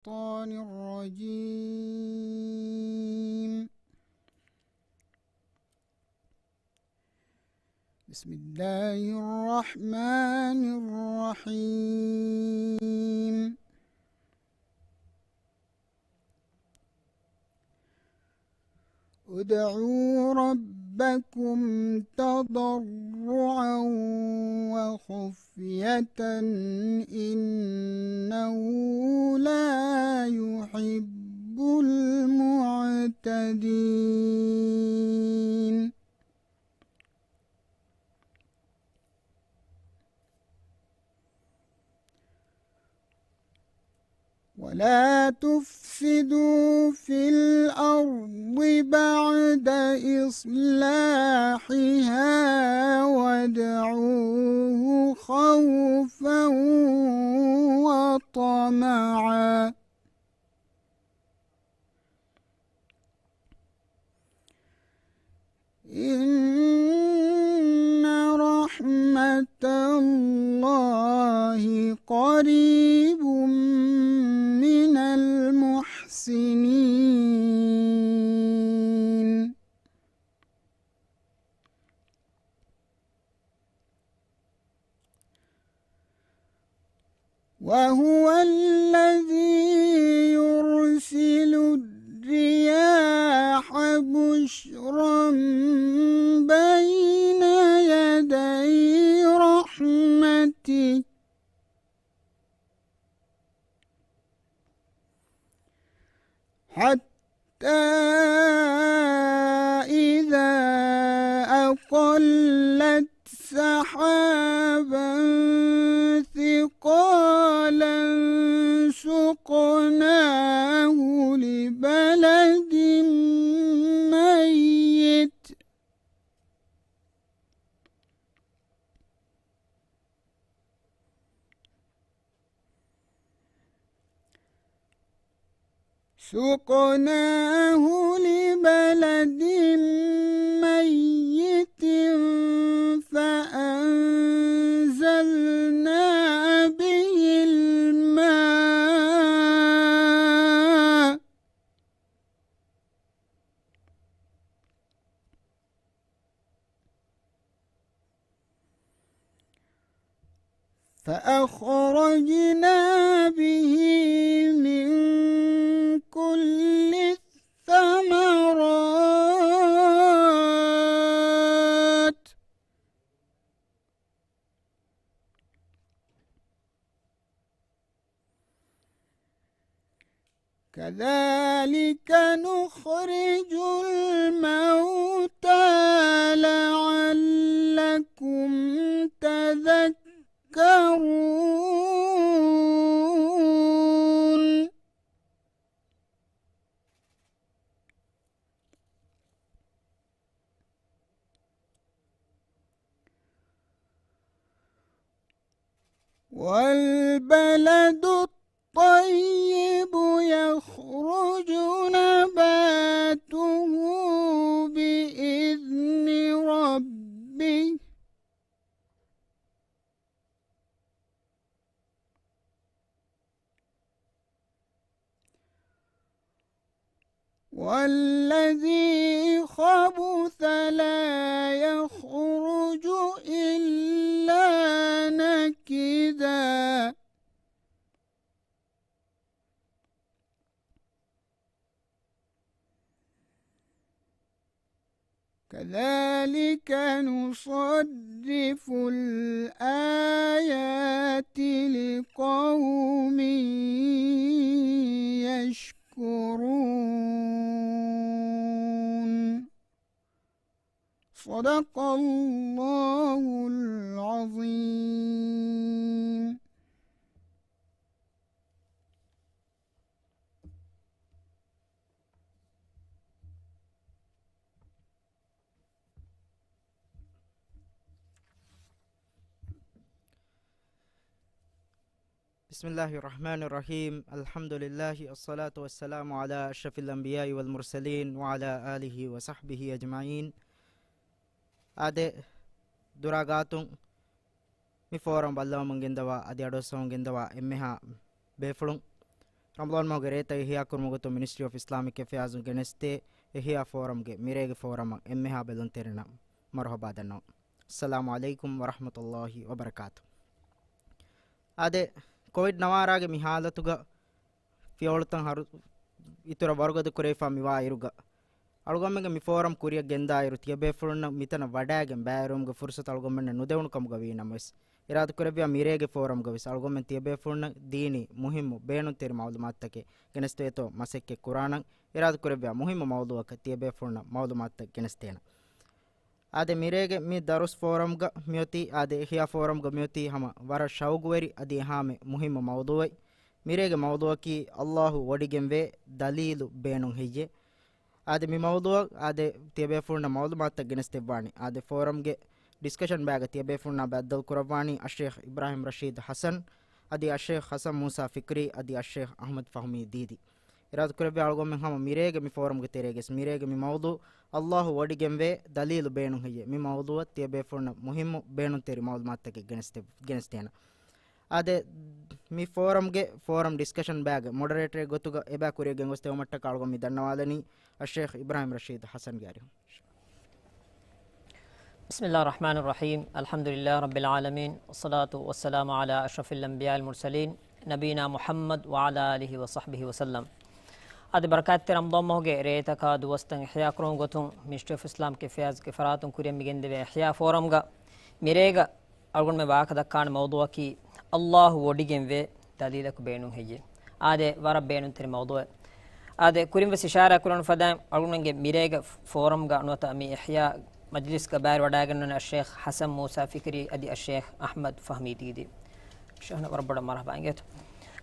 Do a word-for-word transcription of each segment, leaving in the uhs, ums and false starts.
الشيطان الرجيم. بسم الله الرحمن الرحيم. ادعوا ربكم تضرعا وخفية إنه لا يحب المعتدين. ولا تفسدوا في الأرض بعد إصلاحها وادعوه خوفا وطمعا. إن رحمة الله قريب من المحسنين. وهو الذي يرسل الرياح بشرا بين يدي رحمته حتى إذا أقلت سحابا ثقالا سقناه لبلد ميت سقناه لبلد ميت فأنزلنا به الماء فأخرجنا به من كل الثمرات كذلك نخرج الموتى لعلكم تذكرون. والبلد الطيب يخرج نباته بإذن ربه والذي خبث لا يخرج إلا نكدا كذلك نصرف الآيات لقوم يشكرون. صدق الله العظيم. بسم الله الرحمن الرحيم. الحمد لله، الصلاة والسلام على أشرف الأنبياء والمرسلين وعلى آله وصحبه أجمعين. އާދެ، ދުރާ ގާތުން މި ފޯރަމް ބައްލަވަމުން ގެންދަވާ، އަދި އަޑުއައްސަވަމުން ގެންދަވާ އެންމެހާ ބޭފުޅުން. ރަމަޟާން މަހުގެ ރޭތައް އިޙްޔާ ކުރުމުގެ ގޮތުން މިނިސްޓްރީ އޮފް އިސްލާމިކް އެފެއާޒުން ގެނެސްދޭ އިޙްޔާ ފޯރަމްގެ މިރޭގެ ފޯރަމަށް އެންމެހާ ބެލުންތެރިންނަށް މަރުޙަބާ ދަންނަވަން. އައްސަލާމު ޢަލައިކުމް ވަރަޙްމަތުﷲި ވަބަރަކާތު. އާދެ، ކޮވިޑް ނަވާރާގެ މި ޙާލަތުގަ ފިޔަވަޅުތައް ހަރު އިތުރަށް ވަރުގަދަ ކުރެވިފާ މިވާ އިރުގަ، އަޅުގަނޑުމެންގެ މި ފޯރަމް ކުރިއަށް ގެންދާއިރު، ތިޔަބޭފުޅުންނަށް މިތަނަށް ވަޑައިގެން ބައިވެރިވުމުގެ ފުރުސަތު އަޅުގަނޑުމެންނަށް ނުދެވުނު ކަމުގަ ވީ ނަމަވެސް، އިރާދަކުރެއްވިޔާ މިރޭގެ ފޯރަމްގަވެސް އަޅުގަނޑުމެން ތިޔަބޭފުޅުންނަށް ދީނީ މުހިއްމު ބޭނުންތެރި މަޢުލޫމާތުތަކެއް ގެނެސްދޭތޯ މަސައްކަތް ކުރާނަން. އިރާދަކުރެއްވިޔާ މުހިއްމު މައުޟޫޢަކަށް ތިޔަބޭފުޅުންނަށް މަޢުލޫމާތުތައް ގެނެސްދޭނަން. އާދެ، މިރޭގެ މި ދަރުސް ފޯރަމްގަ މިއޮތީ، އާދެ، އިޙްޔާ ފޯރަމްގަ މިއޮތީ ހަމަ ވަރަށް ޝައުގުވެރި އަދި އެހާމެ މުހިއްމު މައުޟޫޢެއް. މިރޭގެ މައުޟޫޢަކީ އައްލާހު ވޮޑިގެންވޭ، ދަލީލު ބޭނުން ހެއްޔޭ؟ އާދެ، މި މައުޟޫޢަށް އާދެ، ތިޔަބޭފުޅުންނަށް މަޢުލޫމާތުތައް ގެނެސްދެއްވާނީ. އާދެ، ފޯރަމްގެ ޑިސްކަޝަން ބައިގަ ތިޔަބޭފުޅުންނާ ބައްދަލު ކުރައްވާނީ އައްޝޭޚް އިބްރާހިމް ރަޝީދު ޙަސަން، އަދި އައްޝޭޚް ޙަސަން މޫސާ ފިކްރީ، އަދި އައްޝޭޚް އަޙްމަދު ފަހުމީ ދީދީ. އިރާދަކުރެއްވިޔާ އަޅުގަނޑުމެން ހަމަ މިރޭގެ މި ފޯރަމްގެ ތެރޭގަސް މިރޭގެ މި މައުޟޫޢު އައްލާހު ވޮޑިގެންވޭ، ދަލީލު ބޭނުން ހެއްޔޭ؟ މި މައުޟޫޢަށް ތިޔަބޭފުޅުންނަށް މުހިއްމު ބޭނުންތެރި މަޢުލޫމާތުތަކެއް ގެނެސްދެ-، ގެނެސްދޭނަން. އާދެ، މި ފޯރަމްގެ ފޯރަމް ޑިސްކަޝަން ބައިގެ މޮޑަރޭޓަރެއް ގޮތުގަ އެބަ ކުރިއަށް ގެންގޮސްދެވުމަށްޓަކާ އަޅުގަނޑު މި ދަންނަވާލަނީ އައްޝޭޚް އިބްރާހިމް ރަޝީދު ޙަސަންގެ އަރިހުން. بسم الله الرحمن الرحيم. الحمد لله رب العالمين. والصلاة والسلام على أشرف الأنبياء والمرسلين نبينا محمد وعلى آله وصحبه وسلم. އަދި ބަރަކާތްތެރި ރަމަޟާން މަހުގެ ރޭތަކާ ދުވަސްތައް އިޙްޔާ ކުރުމުގެ ގޮތުން މިނިސްޓްރީ އޮފް އިސްލާމިކް އެފެއާޒްގެ ފަރާތުން ކުރިއަށް މި ގެންދެވޭ އިޙްޔާ ފޯރަމްގަ މިރޭގަ އަޅުގަނޑުމެން ވާހަކަ ދައްކާނެ މައުޟޫޢަކީ އައްލާހު ވޮޑިގެންވޭ، ދަލީލަކު ބޭނުން ހެއްޔޭ؟ އާދެ، ވަރަށް ބޭނުންތެރި މައުޟޫޢެއް. އާދެ، ކުރިން ވެސް އިޝާރާ ކުރަން ފަދައިން އަޅުގަނޑުމެންގެ މިރޭގެ ފޯރަމްގަ ނުވަތަ މި އިޙްޔާ މަޖިލިސްގަ ބައިވެރިވަޑައިގެންނެވި އައްޝޭޚް ޙަސަން މޫސާ ފިކްރީ އަދި އައްޝޭޚް އަޙްމަދު ފަހުމީ ދީދީ. ޝޭޚްނަށް ވަރަށް ބޮޑަށް މަރުޙަބާ އިނގޭތޯ.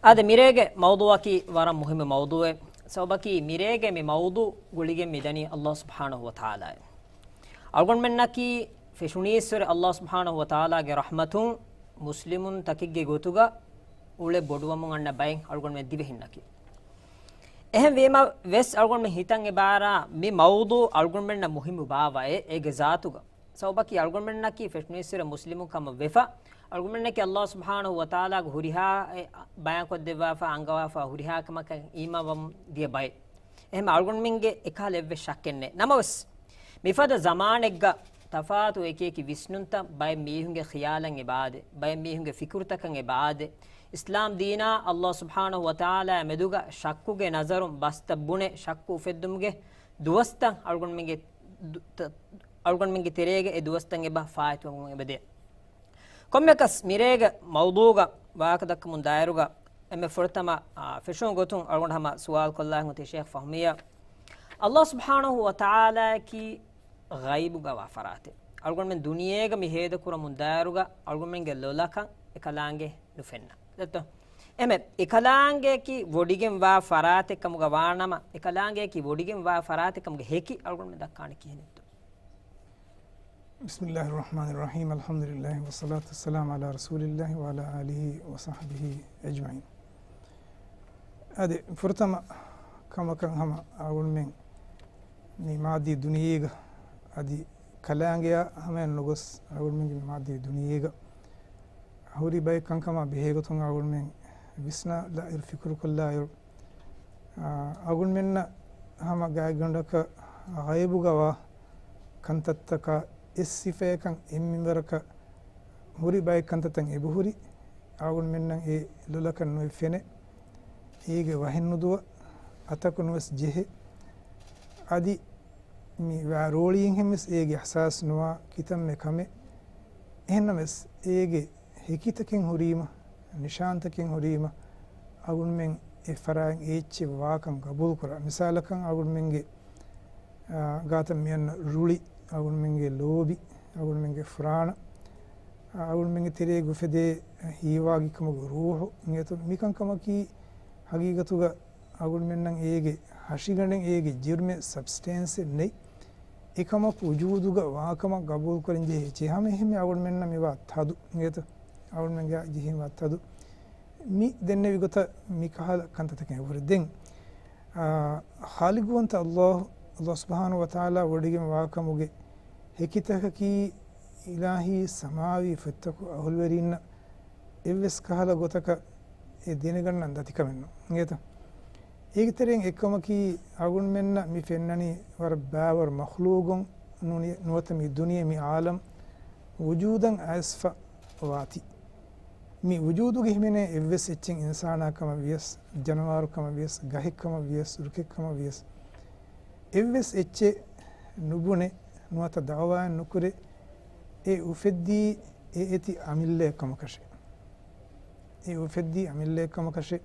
އާދެ، މިރޭގެ މައުޟޫޢަކީ ވަރަށް މުހިއްމު މައުޟޫޢެއް. ސަބަބަކީ މިރޭގެ މި މައުޟޫޢު ގުޅިގެން މިދަނީ އައްލާހު ސުބްޙާނަހު ވަތަޢާލާއޭ. އަޅުގަނޑުމެންނަކީ ފެށުނީއްސުރެ އައްލާހު ސުބްޙާނަހު ވަތަޢާލާގެ ރަޙްމަތުން މުސްލިމުންތަކެއްގެ ގޮތުގަ އުޅެ ބޮޑުވަމުން އަންނަ ބައެއް އަޅުގަނޑުމެން ދިވެހިންނަކީ. އެހެންވީމަ ވެސް އަޅުގަނޑުމެން ހިތަށް އެބާރާ މި މައުޟޫޢު އަޅުގަނޑުމެންނަށް މުހިއްމު ބާވައޭ އޭގެ ޒާތުގަ. ސަބަބަކީ އަޅުގަނޑުމެންނަކީ ފެށުނީއްސުރެ މުސްލިމުން ކަމަށް ވެފަ، އަޅުގަނޑުމެންނަކީ އައްލާހު ސުބްޙާނަހު ވަތަޢާލާގެ ހުރިހާ އެ ބަޔާންކޮށްދެއްވާފަ އަންގަވާފަ ހުރިހާ ކަމަކަށް އީމާންވަމުން ދިޔަ ބައެއް. އެހެން އަޅުގަނޑުމެންގެ އެކަހަލަ އެއްވެސް ޝައްކެއް ނެތް. ނަމަވެސް، މިފަދަ ޒަމާނެއްގަ ތަފާތު އެކިއެކި ވިސްނުންތައް ބައެއް މީހުންގެ ޚިޔާލަށް އެބައާދޭ، ބައެއް މީހުންގެ ފިކުރުތަކަށް އެބައާދޭ، އިސްލާމް ދީނާ އައްލާހު ސުބްޙާނަހު ވަތަޢާލާ މެދުގަ ޝައްކުގެ ނަޒަރުން ބަސްތައް ބުނެ، ޝައްކު އުފެއްދުމުގެ ދުވަސްތައް އަޅުގަނޑުމެންގެ ދު-، ތަ-، އަޅުގަނޑުމެންގެ ތެރޭގަ އެ ދުވަސްތައް އެބަ ފާއިތުވަމުން އެބަދޭ. ކޮންމެއަކަސް މިރޭގެ މައުޟޫޢުގަ ވާހަކަ ދައްކަމުން ދާއިރުގަ އެންމެ ފުރަތަމަ، އާ، ފެށުނު ގޮތުން އަޅުގަނޑު ހަމަ ސުވާލު ކޮށްލާ ހުންތި ޝޭޚް ފަހުމީއަށް. އައްލާހު ސުބްޙާނަހު ވަތަޢާލާއަކީ ޣައިބުގަވާ ފަރާތެއް. އަޅުގަނޑުމެން ދުނިޔޭގަ މި ހޭދަކުރަމުން ދާއިރުގަ އަޅުގަނޑުމެންގެ ލޮލަކަށް އެކަލާނގެ ނުފެންނަ. ދެއްތޯ؟ އެމެ އެކަލާނގެއަކީ ވޮޑިގެން ވާ ފަރާތެއް ކަމުގަ ވާނަމަ، އެކަލާނގެއަކީ ވޮޑިގެން ވާ ފަރާތެއް ކަމުގެ ހެކި އަޅުގަނޑުމެން ދައްކާނެ ކިހިނެއްތޯ؟ بسم الله الرحمن الرحيم. الحمد لله والصلاة والسلام على رسول الله وعلى آله وصحبه أجمعين. އަދި ފުރަތަމަ ކަމަކަށް ހަމަ އަޅުގަނޑުމެން މި މާއްދީ ދުނިޔޭގަ އަދި ކަލާނގެއާ ހަމަޔަށް ނުގޮސް އަޅުގަނޑުމެންގެ މި މާއްދީ ދުނިޔޭގަ ހުރި ބައެއް ކަންކަމާ ބެހޭގޮތުން އަޅުގަނޑުމެން ވިސްނާލާއިރު، ފިކުރުކޮށްލާއިރު، އާ، އަޅުގަނޑުމެންނަށް ހަމަ ގާތްގަނޑަކަށް ޣައިބުގަވާ ކަންތައްތަކާ އެއް ސިފަޔަކަށް އެއް މިންވަރަކަށް ހުރި ބައެއް ކަންތައްތައް އެބަހުރި، އަޅުގަނޑުމެންނަށް އެ ލޮލަކަށް ނުއެއް ފެނެ، އޭގެ ވަހެއްނުދުވަ، އަތަކު ނުވެސް ޖެހެ، އަދި މި ވާ ރޯޅިއިންހެން ވެސް އޭގެ އިޙްސާސް ނުވާ ކިތަންމެ ކަމެއް. އެހެންނަމަވެސް، އޭގެ ހެކިތަކެއް ހުރީމަ، ނިޝާންތަކެއް ހުރީމަ، އަޅުގަނޑުމެން އެ ފަރާތް އެއްޗެއް ވާކަން ގަބޫލުކުރާ. މިސާލަކަށް އަޅުގަނޑުމެންގެ، އާ، ގާތަށް މިއަންނަ ރުޅި، އަޅުގަނޑުމެންގެ ލޯބި، އަޅުގަނޑުމެންގެ ފުރާނަ، އާ، އަޅުގަނޑުމެންގެ ތެރޭގަ އުފެދޭ ހީވާގިކަމުގެ ރޫޙު އިނގޭތޯ. މިކަންކަމަކީ ހަގީގަތުގަ އަޅުގަނޑުމެންނަށް އޭގެ ހަށިގަނޑެއް އޭގެ ޖިރުމެއް ސަބްސްޓެންސެއް ނެތް. އެކަމަކު ވުޖޫދުގަ ވާކަމަށް ގަބޫލުކުރަންޖެހޭ އެއްޗެއް. ހަމައެހެންމެ އަޅުގަނޑުމެންނަށް މިވާ ތަދު އިނގޭތަ؟ އަޅުގަނޑުމެންގެ ޖެހިންވާ ތަދު. މި ދެންނެވި ގޮތަށް މި ކަހަލަ ކަންތައްތަކެއް ހުރި. ދެން، އާ، ޚާލިޤުވަންތަ އައްލާހު، އައްލާހު ސުބްޙާނަހު ވަތަޢާލާ ވޮޑިގެން ވާކަމުގެ ހެކިތަކަކީ އިލާހީ ސަމާވީ ފޮތްތަކު އަހުލުވެރީންނަށް އެއްވެސް ކަހަލަ ގޮތަކަށް އެ ދެނެގަންނަން ދަތިކަމެއް ނޫން. އިނގޭތަ؟ އޭގެ ތެރެއިން އެއްކަމަކީ، އަޅުގަނޑުމެންނަށް މި ފެންނަނީ ވަރަށް ބައިވަރު މަޚްލޫގުން ނޫނި-، ނުވަތަ މި ދުނިޔެ، މި އާލަމް ވުޖޫދަށް އައިސްފަ ވާތީ. މި ވުޖޫދުގެ ހިމެނޭ އެއްވެސް އެއްޗެއް، އިންސާނާ ކަމަށް ވިޔަސް، ޖަނަވާރު ކަމަށް ވިޔަސް، ގަހެއް ކަމަށް ވިޔަސް، ރުކެއް ކަމަށް ވިޔަސް، އެއްވެސް އެއްޗެއް ނުބުނެ، ނުވަތަ ދަޢުވާއެއް ނުކުރެ، އެ އުފެއްދީ އެ އެތި އަމިއްލައެއް ކަމަކަށެ. އެ އުފެއްދީ އަމިއްލައެއް ކަމަކަށެ.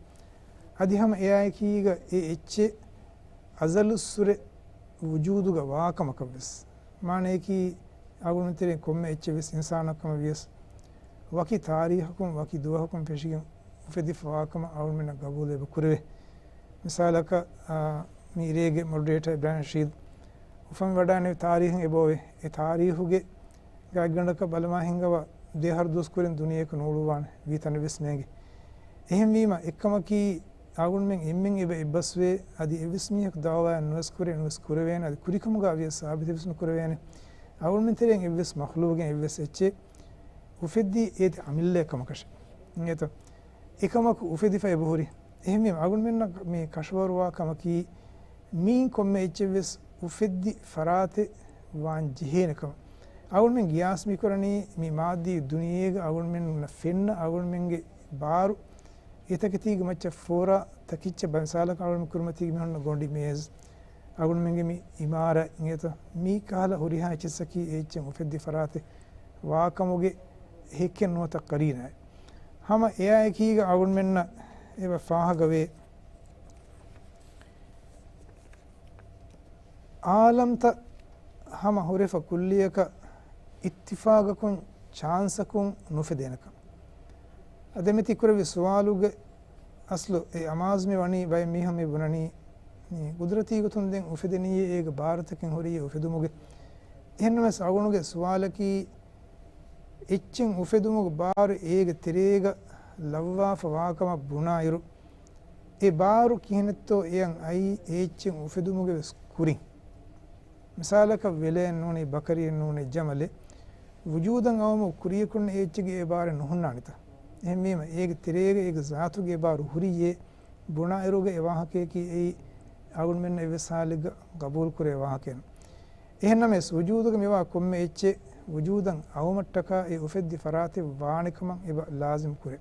އަދި ހަމަ އެއާއެކީގަ އެ އެއްޗެއް އަޒަލުއްސުރެ ވުޖޫދުގަ ވާ ކަމަކަށް ވެސް. މާނަޔަކީ، އަޅުގަނޑުމެން ތެރެއިން ކޮންމެ އެއްޗެއް ވެސް، އިންސާނާ ކަމަށް ވިޔަސް، ވަކި ތާރީހަކުން، ވަކި ދުވަހަކުން ފެށިގެން އުފެދިފަ ވާ ކަމަށް އަޅުގަނޑުމެންނަށް ގަބޫލު އެބަ ކުރެވޭ. މިސާލަކަށް، އާ، މި އިރޭގެ މޮޑަރޭޓަރ އިބްރާހިމް ނަޝީދު އުފަންވަޑާނެ ތާރީހުން އެބައޮވޭ. އެ ތާރީހުގެ ގާތްގަނޑަކަށް ބަލަމާ ހިނގަވާ، ދެއަހަރު ދުވަސް ކުރިން ދުނިޔެއަކަށް ނޫޅުއްވާނެ ވީތަނެއް ވެސް ނޭނގެ. އެހެންވީމަ، އެއްކަމަކީ، އަޅުގަނޑުމެން އެންމެން އެބަ އެއްބަސްވޭ، އަދި އެއްވެސް މީހަކު ދަޢުވާއެއް ނުވެސް ކުރޭ، ނުވެސް ކުރެވޭނެ، އަދި ކުރިކަމުގަ ވިޔަސް ސާބިތެއް ވެސް ނުކުރެވޭނެ. އަޅުގަނޑުމެން ތެރެއިން އެއްވެސް މަޚްލޫގެއް އެއްވެސް އެއްޗެއް އުފެއްދީ އޭތި އަމިއްލައެއް ކަމަކަށެ. އިނގޭތޯ؟ އެކަމަކު އުފެދިފަ އެބަހުރި. އެހެންވީމަ، އަޅުގަނޑުމެންނަށް މި ކަށަވަރުވާ ކަމަކީ، މީން ކޮންމެ އެއްޗެއް ވެސް އުފެއްދި ފަރާތެއް ވާން ޖެހޭނެ ކަމަށް. އަޅުގަނޑުމެން ގިޔާސް މި ކުރަނީ، މި މާއްދީ ދުނިޔޭގަ އަޅުގަނޑުމެންނަށް ފެންނަ އަޅުގަނޑުމެންގެ ބާރު، އެތަކެތީގެ މައްޗަށް ފޯރާ ތަކިއްޗަށް ބަ-، މިސާލަކަށް އަޅުގަނޑު ކުރިމަތީގެ މި ހުންނަ ގޮނޑި މޭޒް، އަޅުގަނޑުމެންގެ މި އިމާރާތް އިނގޭތަ، މި ކަހަލަ ހުރިހާ އެއްޗެއްސަކީ އެ އެއްޗެއް އުފެއްދި ފަރާތެއް ވާކަމުގެ ހެއްކެއް ނުވަތަ ޤަރީނާއެއް. ހަމަ އެއާއެކީގަ އަޅުގަނޑުމެންނަށް އެބަ ފާހަގަވޭ، އާލަމްތައް ހަމަ ހުރެފަ ކުއްލިއަކަށް އިއްތިފާގަކުން ޗާންސަކުން ނުފެދޭނެކަން. އަދި މިތި ކުރެއްވި ސުވާލުގެ އަސްލު އެ އަމާޒު މި ވަނީ ބައެއް މީހުން މި ބުނަނީ، މި ގުދުރަތީ ގޮތުން ދެން އުފެދެނީ އޭގެ ބާރުތަކެއް ހުރި އެ އުފެދުމުގެ. އެހެންނަމަވެސް އަޅުގަނޑުގެ ސުވާލަކީ، އެއްޗެއް އުފެދުމުގެ ބާރު އޭގެ ތެރޭގަ ލައްވާފަ ވާކަމަށް ބުނާއިރު، އެ ބާރު ކިހިނެއްތޯ އެޔަށް އައީ އެ އެއްޗެއް އުފެދުމުގެ ވެސް ކުރިން. މިސާލަކަށް ވެލެއެއް ނޫނީ، ބަކަރިއެއް ނޫނީ، ޖަމަލެއް ވުޖޫދަށް އައުމުގެ ކުރިޔަކުން އެ އެއްޗެއްގެ އެ ބާރެއް ނުހުންނާނެތަ؟ އެހެންވީމަ، އޭގެ ތެރޭގަ އޭގެ ޒާތުގެ އެ ބާރު ހުރިއޭ ބުނާއިރުގަ އެ ވާހަކަޔަކީ އެއީ އަޅުގަނޑުމެންނަށް އެއްވެސް ހާލެއްގަ ގަބޫލުކުރޭ ވާހަކައެއް ނޫން. އެހެންނަމަވެސް، ވުޖޫދުގަ މިވާ ކޮންމެ އެއްޗެއް ވުޖޫދަށް އައުމަށްޓަކާ އެ އުފެއްދި ފަރާތެއް ވާނެކަމަށް އެބަ ލާޒިމް ކުރޭ.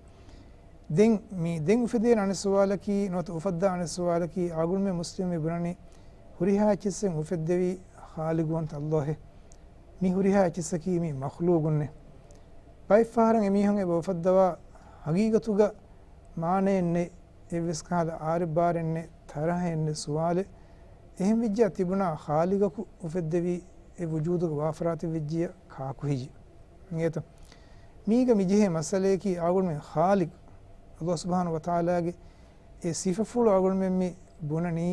ދެން މި ދެން އުފެދޭނެ އަނެއް ސުވާލަކީ، ނުވަތަ އުފައްދާ އަނެއް ސުވާލަކީ، އަޅުގަނޑުމެން މުސްލިމް މި ބުނަނީ، ހުރިހާ އެއްޗެއްސެއް އުފެއްދެވީ ޚާލިގުވަންތަ ﷲ އޭ. މި ހުރިހާ އެއްޗެއްސަކީ މީ މަޚްލޫގުންނޭ. ބައެއްފަހަރަށް އެމީހުން އެބަ އުފައްދަވާ ހަގީގަތުގަ މާނައެއް ނެތް، އެއްވެސް ކަހަލަ އާރެއްބާރެއްނެއް، ތަރަހައެއްނެއް ސުވާލެއް. އެހެން ވެއްޖިއްޔާ ތިބުނާ ޚާލިގަކު އުފެއްދެވީ އެ ވުޖޫދުގަ ވާ ފަރާތެއް ވެއްޖިއްޔާ ކާކު ހެއްޔޭ؟ އިނގޭތަ؟ މީގަ މިޖެހޭ މައްސަލަޔަކީ އަޅުގަނޑުމެން ޚާލިޤް ﷲ ސުބްޙާނަހޫ ވަތަޢާލާގެ އެ ސިފަފުޅު އަޅުގަނޑުމެން މި ބުނަނީ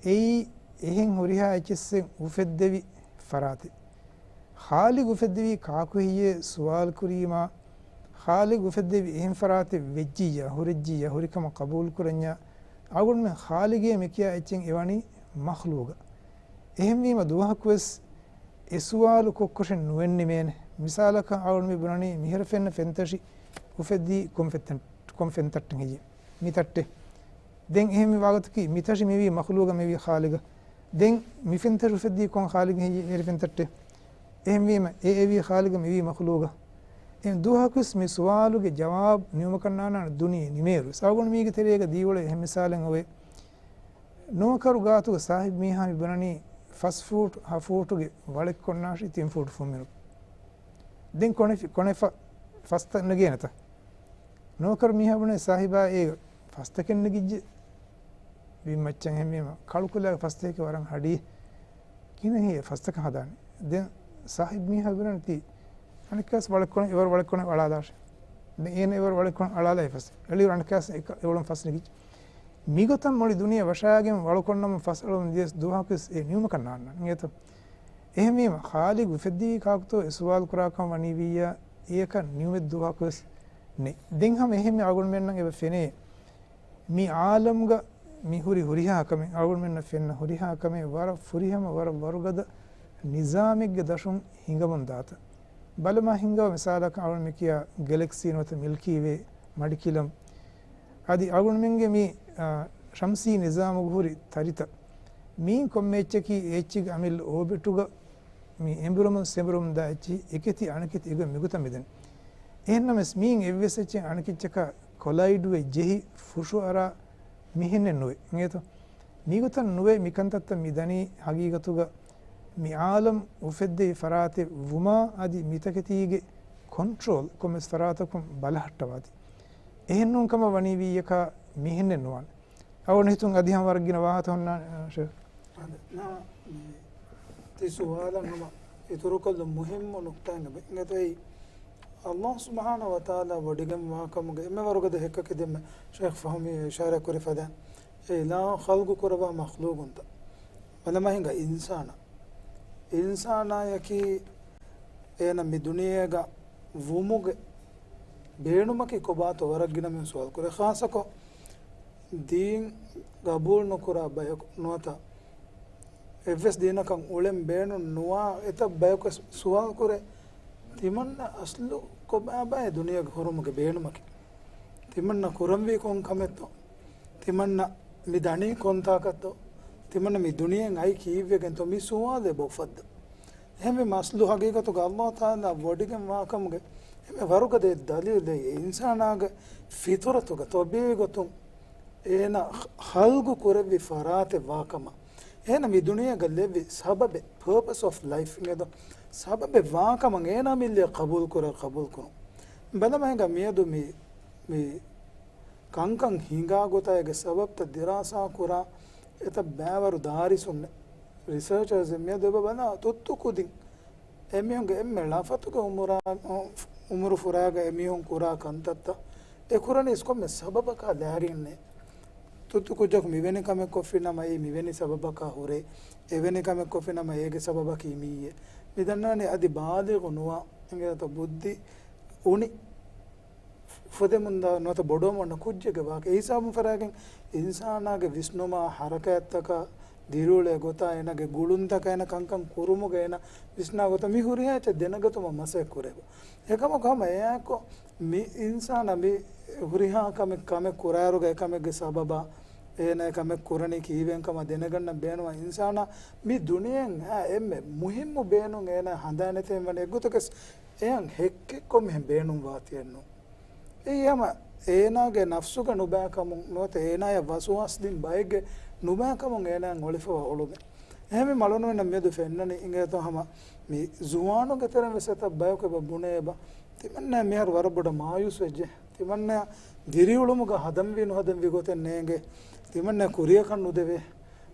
އެއީ އެހެން ހުރިހާ އެއްޗެއްސެއް އުފެއްދެވި ފަރާތެއް. ޚާލިޤް އުފެއްދެވީ ކާކު ހެއްޔޭ ސުވާލު ކުރީމާ، ޚާލިޤް އުފެއްދެވި އެހެން ފަރާތެއް ވެއްޖިއްޔާ، ހުރެއްޖިއްޔާ، ހުރިކަމަށް ޤަބޫލު ކުރަންޏާ، އަޅުގަނޑުމެން ޚާލިޤޭ މިކިޔާ އެއްޗެއް އެވަނީ މަޚްލޫގަށް. އެހެންވީމަ ދުވަހަކުވެސް އެ ސުވާލު ކޮށްކޮށެއް ނުވެންނެވޭނެ. މިސާލަކަށް އަޅުގަނޑު މި ބުނަނީ މިހިރަ ފެންނަ ފެންތަށި އުފެއްދީ ކޮން ފެންތައް-، ކޮން ފެންތައްޓެއް ހެއްޔޭ؟ މި ތައްޓެއް. ދެން އެހެން މި ވާގޮތަކީ މި ތަށި މިވީ މަޚްލޫގަށް މިވީ ޚާލިޤަށް. ދެން މި ފެންތަށި އުފެއްދީ ކޮން ޚާލިޤެއް ހެއްޔޭ؟ މިހިރަ ފެންތައްޓެއް. އެހެންވީމަ އެ އެވީ ޚާލިޤަށް މިވީ މަޚްލޫގަށް. އެހެން ދުވަހަކުވެސް މި ސުވާލުގެ ޖަވާބު ނިމުމަކަށް ނާންނާނެ ދުނިޔެ ނިމޭއިރު. އަޅުގަނޑު މީގެ ތެރޭގަ ދީއުޅޭ އެހެން މިސާލެއް އޮވޭ. ނުވަކަރު ގާތުގަ ސާހިބު މީހާ މި ބުނަނީ ފަސް ފޫޓު ހަ ފޫޓުގެ ވަޅެއް ކޮންނާށި ތިން ފޫޓު ފުންމިނު. ދެން ކޮނެފި-، ކޮނެފަ ފަސްތައް ނެގޭނެތަ؟ ނުވަކަރު މީހާ ބުނޭ ސާހިބާ އޭގަ ފަސްތަކެއް ނެގިއްޖެ. ބިންމައްޗަށް އެހެންވީމަ ކަޅުކުލާގެ ފަސްތަކެއް ވަރަށް ހަޑި. ކިހިނެއް ހެއްޔޭ ފަސްތަކަށް ހަދާނީ؟ ދެން ސާހިބު މީހާ ބުނަނީ ތީ އަނެއްކާސް ވަޅެއްކޮނެ، އެވަރު ވަޅެއްކޮނެ އަޅާލާށޭ. ދެން އޭނަ އެވަރު ވަޅެއްކޮނެ އަޅާލާ އެ ފަސް. އެޅިއިރު އަނެއްކާސް އެކަ-، އެވަޅުން ފަސް ނެގިއްޖެ. މިގޮތަށް މުޅި ދުނިޔެ ވަށާގެން ވަޅުކޮންނަމުން ފަސް އެޅުމުން ދިޔަސް ދުވަހަކުވެސް އެ ނިމުމަކަށް ނާންނާނެ އިނގޭތޯ؟ އެހެންވީމަ، ޚާލިޤް އުފެއްދެވީ ކާކުތޯ އެ ސުވާލު ކުރާކަން ވަނީ ވިއްޔާ، އެޔަކަށް ނިމުމެއް ދުވަހަކުވެސް ނެތް. ދެން ހަމަ އެހެންމެ އަޅުގަނޑުމެންނަށް އެބަ ފެނޭ، މި އާލަމްގަ މި ހުރި ހުރިހާ ކަމެއް، އަޅުގަނޑުމެންނަށް ފެންނަ ހުރިހާ ކަމެއް ވަރަށް ފުރިހަމަ، ވަރަށް ވަރުގަދަ ނިޒާމެއްގެ ދަށުން ހިނގަމުން ދާތަން. ބަލަމާ ހިނގާ މިސާލަކަށް އަޅުގަނޑު މި ކިޔާ ގެލެކްސީ ނުވަތަ މިލްކީ ވޭ މަޑިކިލަން. އަދި އަޅުގަނޑުމެންގެ މި، އާ، ޝަމްސީ ނިޒާމުގަ ހުރި ތަރިތައް. މީން ކޮންމެ އެއްޗަކީ އެ އެއްޗިގެ އަމިއްލަ އޯބިޓުގަ މި އެނބުރުމުން ސެނބުރުމުން ދާ އެއްޗިހި އެކެތި އަނެކެތި އެގޮތް މިގޮތަށް މިދަނީ. އެހެންނަމަވެސް މީން އެއްވެސް އެއްޗެއް އަނެކެއްޗަކާ ކޮލައިޑްވެ ޖެހި ފުށުއަރާ މިހެންނެއް ނުވޭ. އިނގޭތޯ؟ މިގޮތަށް ނުވޭ މިކަންތައްތައް މި ދަނީ ހަގީގަތުގަ މި އާލަމް އުފެއްދެވި ފަރާތެއް ވުމާ އަދި މިތަކެތީގެ ކޮންޓްރޯލް ކޮންމެސް ފަރާތަކުން ބަލަހައްޓަވާތީ. އެހެންނޫން ކަމަށް ވަނީ ވީއަކާ މިހެންނެއް ނުވާނެ. އަޅުގަނޑު ހިތުން އަދި ހަމަ ވަރަށް ގިނަ ވާހަކަ ހުންނާނެ، ޝޭޚް. އަދި ނާ، މި ތި ސުވާލަށް ހަމަ އިތުރުކޮށްލުން މުހިއްމު ނުކްތާއެއް އެނގޭތޯ. އެއީ، އައްލާހު ސުބްޙާނަހު ވަތަޢާލާ ވޮޑިގެންވާކަމުގެ އެންމެ ވަރުގަދަ ހެއްކަކީ ދެންމެ ޝޭޚް ފަހުމީ އިޝާރާތް ކުރި ފަދައިން، އެ އިލާހު ޚަލްގު ކުރައްވާ މަޚްލޫގުންތައް. ބަލަމާ ހިނގާ އިންސާނާ. އިންސާނާޔަކީ އޭނަ މި ދުނިޔޭގަ ވުމުގެ ބޭނުމަކީ ކޮބާތޯ ވަރަށް ގިނަ މީހުން ސުވާލު ކުރޭ. ޚާއްޞަކޮށް ދީން ގަބޫލު ނުކުރާ ބަޔަކު ނުވަތަ އެއްވެސް ދީނަކަށް އުޅެން ބޭނުން ނުވާ އެތައް ބަޔަކު ވެސް ސުވާލު ކުރޭ، ތިމަންނަ އަސްލު ކޮބާބާ އެ ދުނިޔޭގަ ހުރުމުގެ ބޭނުމަކީ؟ ތިމަންނަ ކުރަންވީ ކޮން ކަމެއްތޯ؟ ތިމަންނަ މި ދަނީ ކޮންތާކަށްތޯ؟ ތިމަންނަ މި ދުނިޔެއިން އައީ ކީއްވެގެންތޯ؟ މި ސުވާލު އެބަ އުފައްދާ. އެހެންވީމަ އަސްލު ހަގީގަތުގަ އައްލާހު ތަޢާލާ ވޮޑިގެންވާކަމުގެ އެންމެ ވަރުގަދަ ދަލީލެއް އިންސާނާގެ ފިޠުރަތުގަ ޠަބީޢީ ގޮތުން އޭނަ ޚަލްގު ކުރެއްވި ފަރާތެއް ވާކަމަށް، އޭނަ މި ދުނިޔޭގަ ލެއްވި ސަބަބެއް، ޕާޕަސް އޮފް ލައިފް އިނގޭތޯ، ސަބަބެއް ވާކަމަށް އޭނާ މިއްލައަށް ޤަބޫލު ކުރާ ޤަބޫލު ކުރުން. ބަލަމާ ހިނގާ މިއަދު މި، މި ކަންކަން ހިނގާ ގޮތާ އޭގެ ސަބަބްތައް ދިރާސާ ކުރާ އެތައް ބައިވަރު ދާރިސުންނެއް، ރިސާޗަރސް އެއް މިއަދު އެބަ ބަލާ ތުއްތު ކުދިން އެމީހުންގެ އެންމެ ޅަފަތުގެ އުމުރާ، އުމުރު ފުރާގަ އެމީހުން ކުރާ ކަންތައްތައް އެ ކުރަނީސް ކޮންމެ ސަބަބަކާ ލާގެންނޭ. ތުއްތު ކުއްޖަކު މިވެނި ކަމެއް ކޮށްފިނަމަ އެއީ މިވެނި ސަބަބަކާ ހުރޭ، އެވެނި ކަމެއް ކޮށްފިނަމަ އޭގެ ސަބަބަކީ މިއީ. މި ދަންނާނީ އަދި ބާލިޣު ނުވާ އިނގޭތޯ ބުއްދި އުނި ފުދެމުންދާ ނުވަތަ ބޮޑުވަމުން އޮންނަ ކުއްޖެއްގެ ވާހަކަ. އެ ހިސާބުން ފަރާގެން އިންސާނާގެ ވިސްނުމާ، ހަރަކާތްތަކާ، ދިރިއުޅޭ ގޮތާ، އޭނާގެ ގުޅުންތަކާ، އޭނަ ކަންކަން ކުރުމުގަ އޭނަ ވިސްނާ ގޮތަށް މި ހުރިހާ އެއްޗެއް ދެނެގަތުމަށް މަސައްކަތް ކުރެވޭ. އެކަމަކު ހަމަ އެއާއެކު މި އިންސާނާ މި ހުރިހާ ކަމެއް، ކަމެއް ކުރާއިރުގަ އެކަމެއްގެ ސަބަބާ، އޭނަ އެ ކަމެއް ކުރަނީ ކީއްވެގެން ކަމަށް ދެނެގަންނަން ބޭނުންވާ އިންސާނާ މި ދުނިޔެއިން އާ އެންމެ މުހިއްމު ބޭނުން އޭނާ ހަނދާން ނެތެން ވަނީ އެއްގޮތަކަސް އެހެން ހެއްކެއްކޮށް މިހެން ބޭނުންވާތީއެއްނު. އެއީ ހަމަ އޭނާގެ ނަފްސުގެ ނުބައިކަމުން ނުވަތަ އޭނާޔަށް ވަސްވާސް ދިން ބައެއްގެ ނުބައިކަމުން އޭނާއަށް އޮޅިފަވާ އޮޅުމެއް. އެހެންވީމަ އަޅުގަނޑުމެންނަށް މިއަދު ފެންނަނީ އިނގޭތޯ ހަމަ މި ޒުވާނުންގެ ތެރެއިން ވެސް އެތައް ބަޔަކު އެބަ ބުނޭ އެބަ. ތިމަންނަޔަށް މިހާރު ވަރަށް ބޮޑަށް މާޔޫސް ވެއްޖެ. ތިމަންނަޔަށް ދިރިއުޅުމުގަ ހަދަންވީ ނުހަދަންވީ ގޮތެއް ނޭނގޭ. ތިމަންނަޔަށް ކުރިއަކަށް ނުދެވޭ.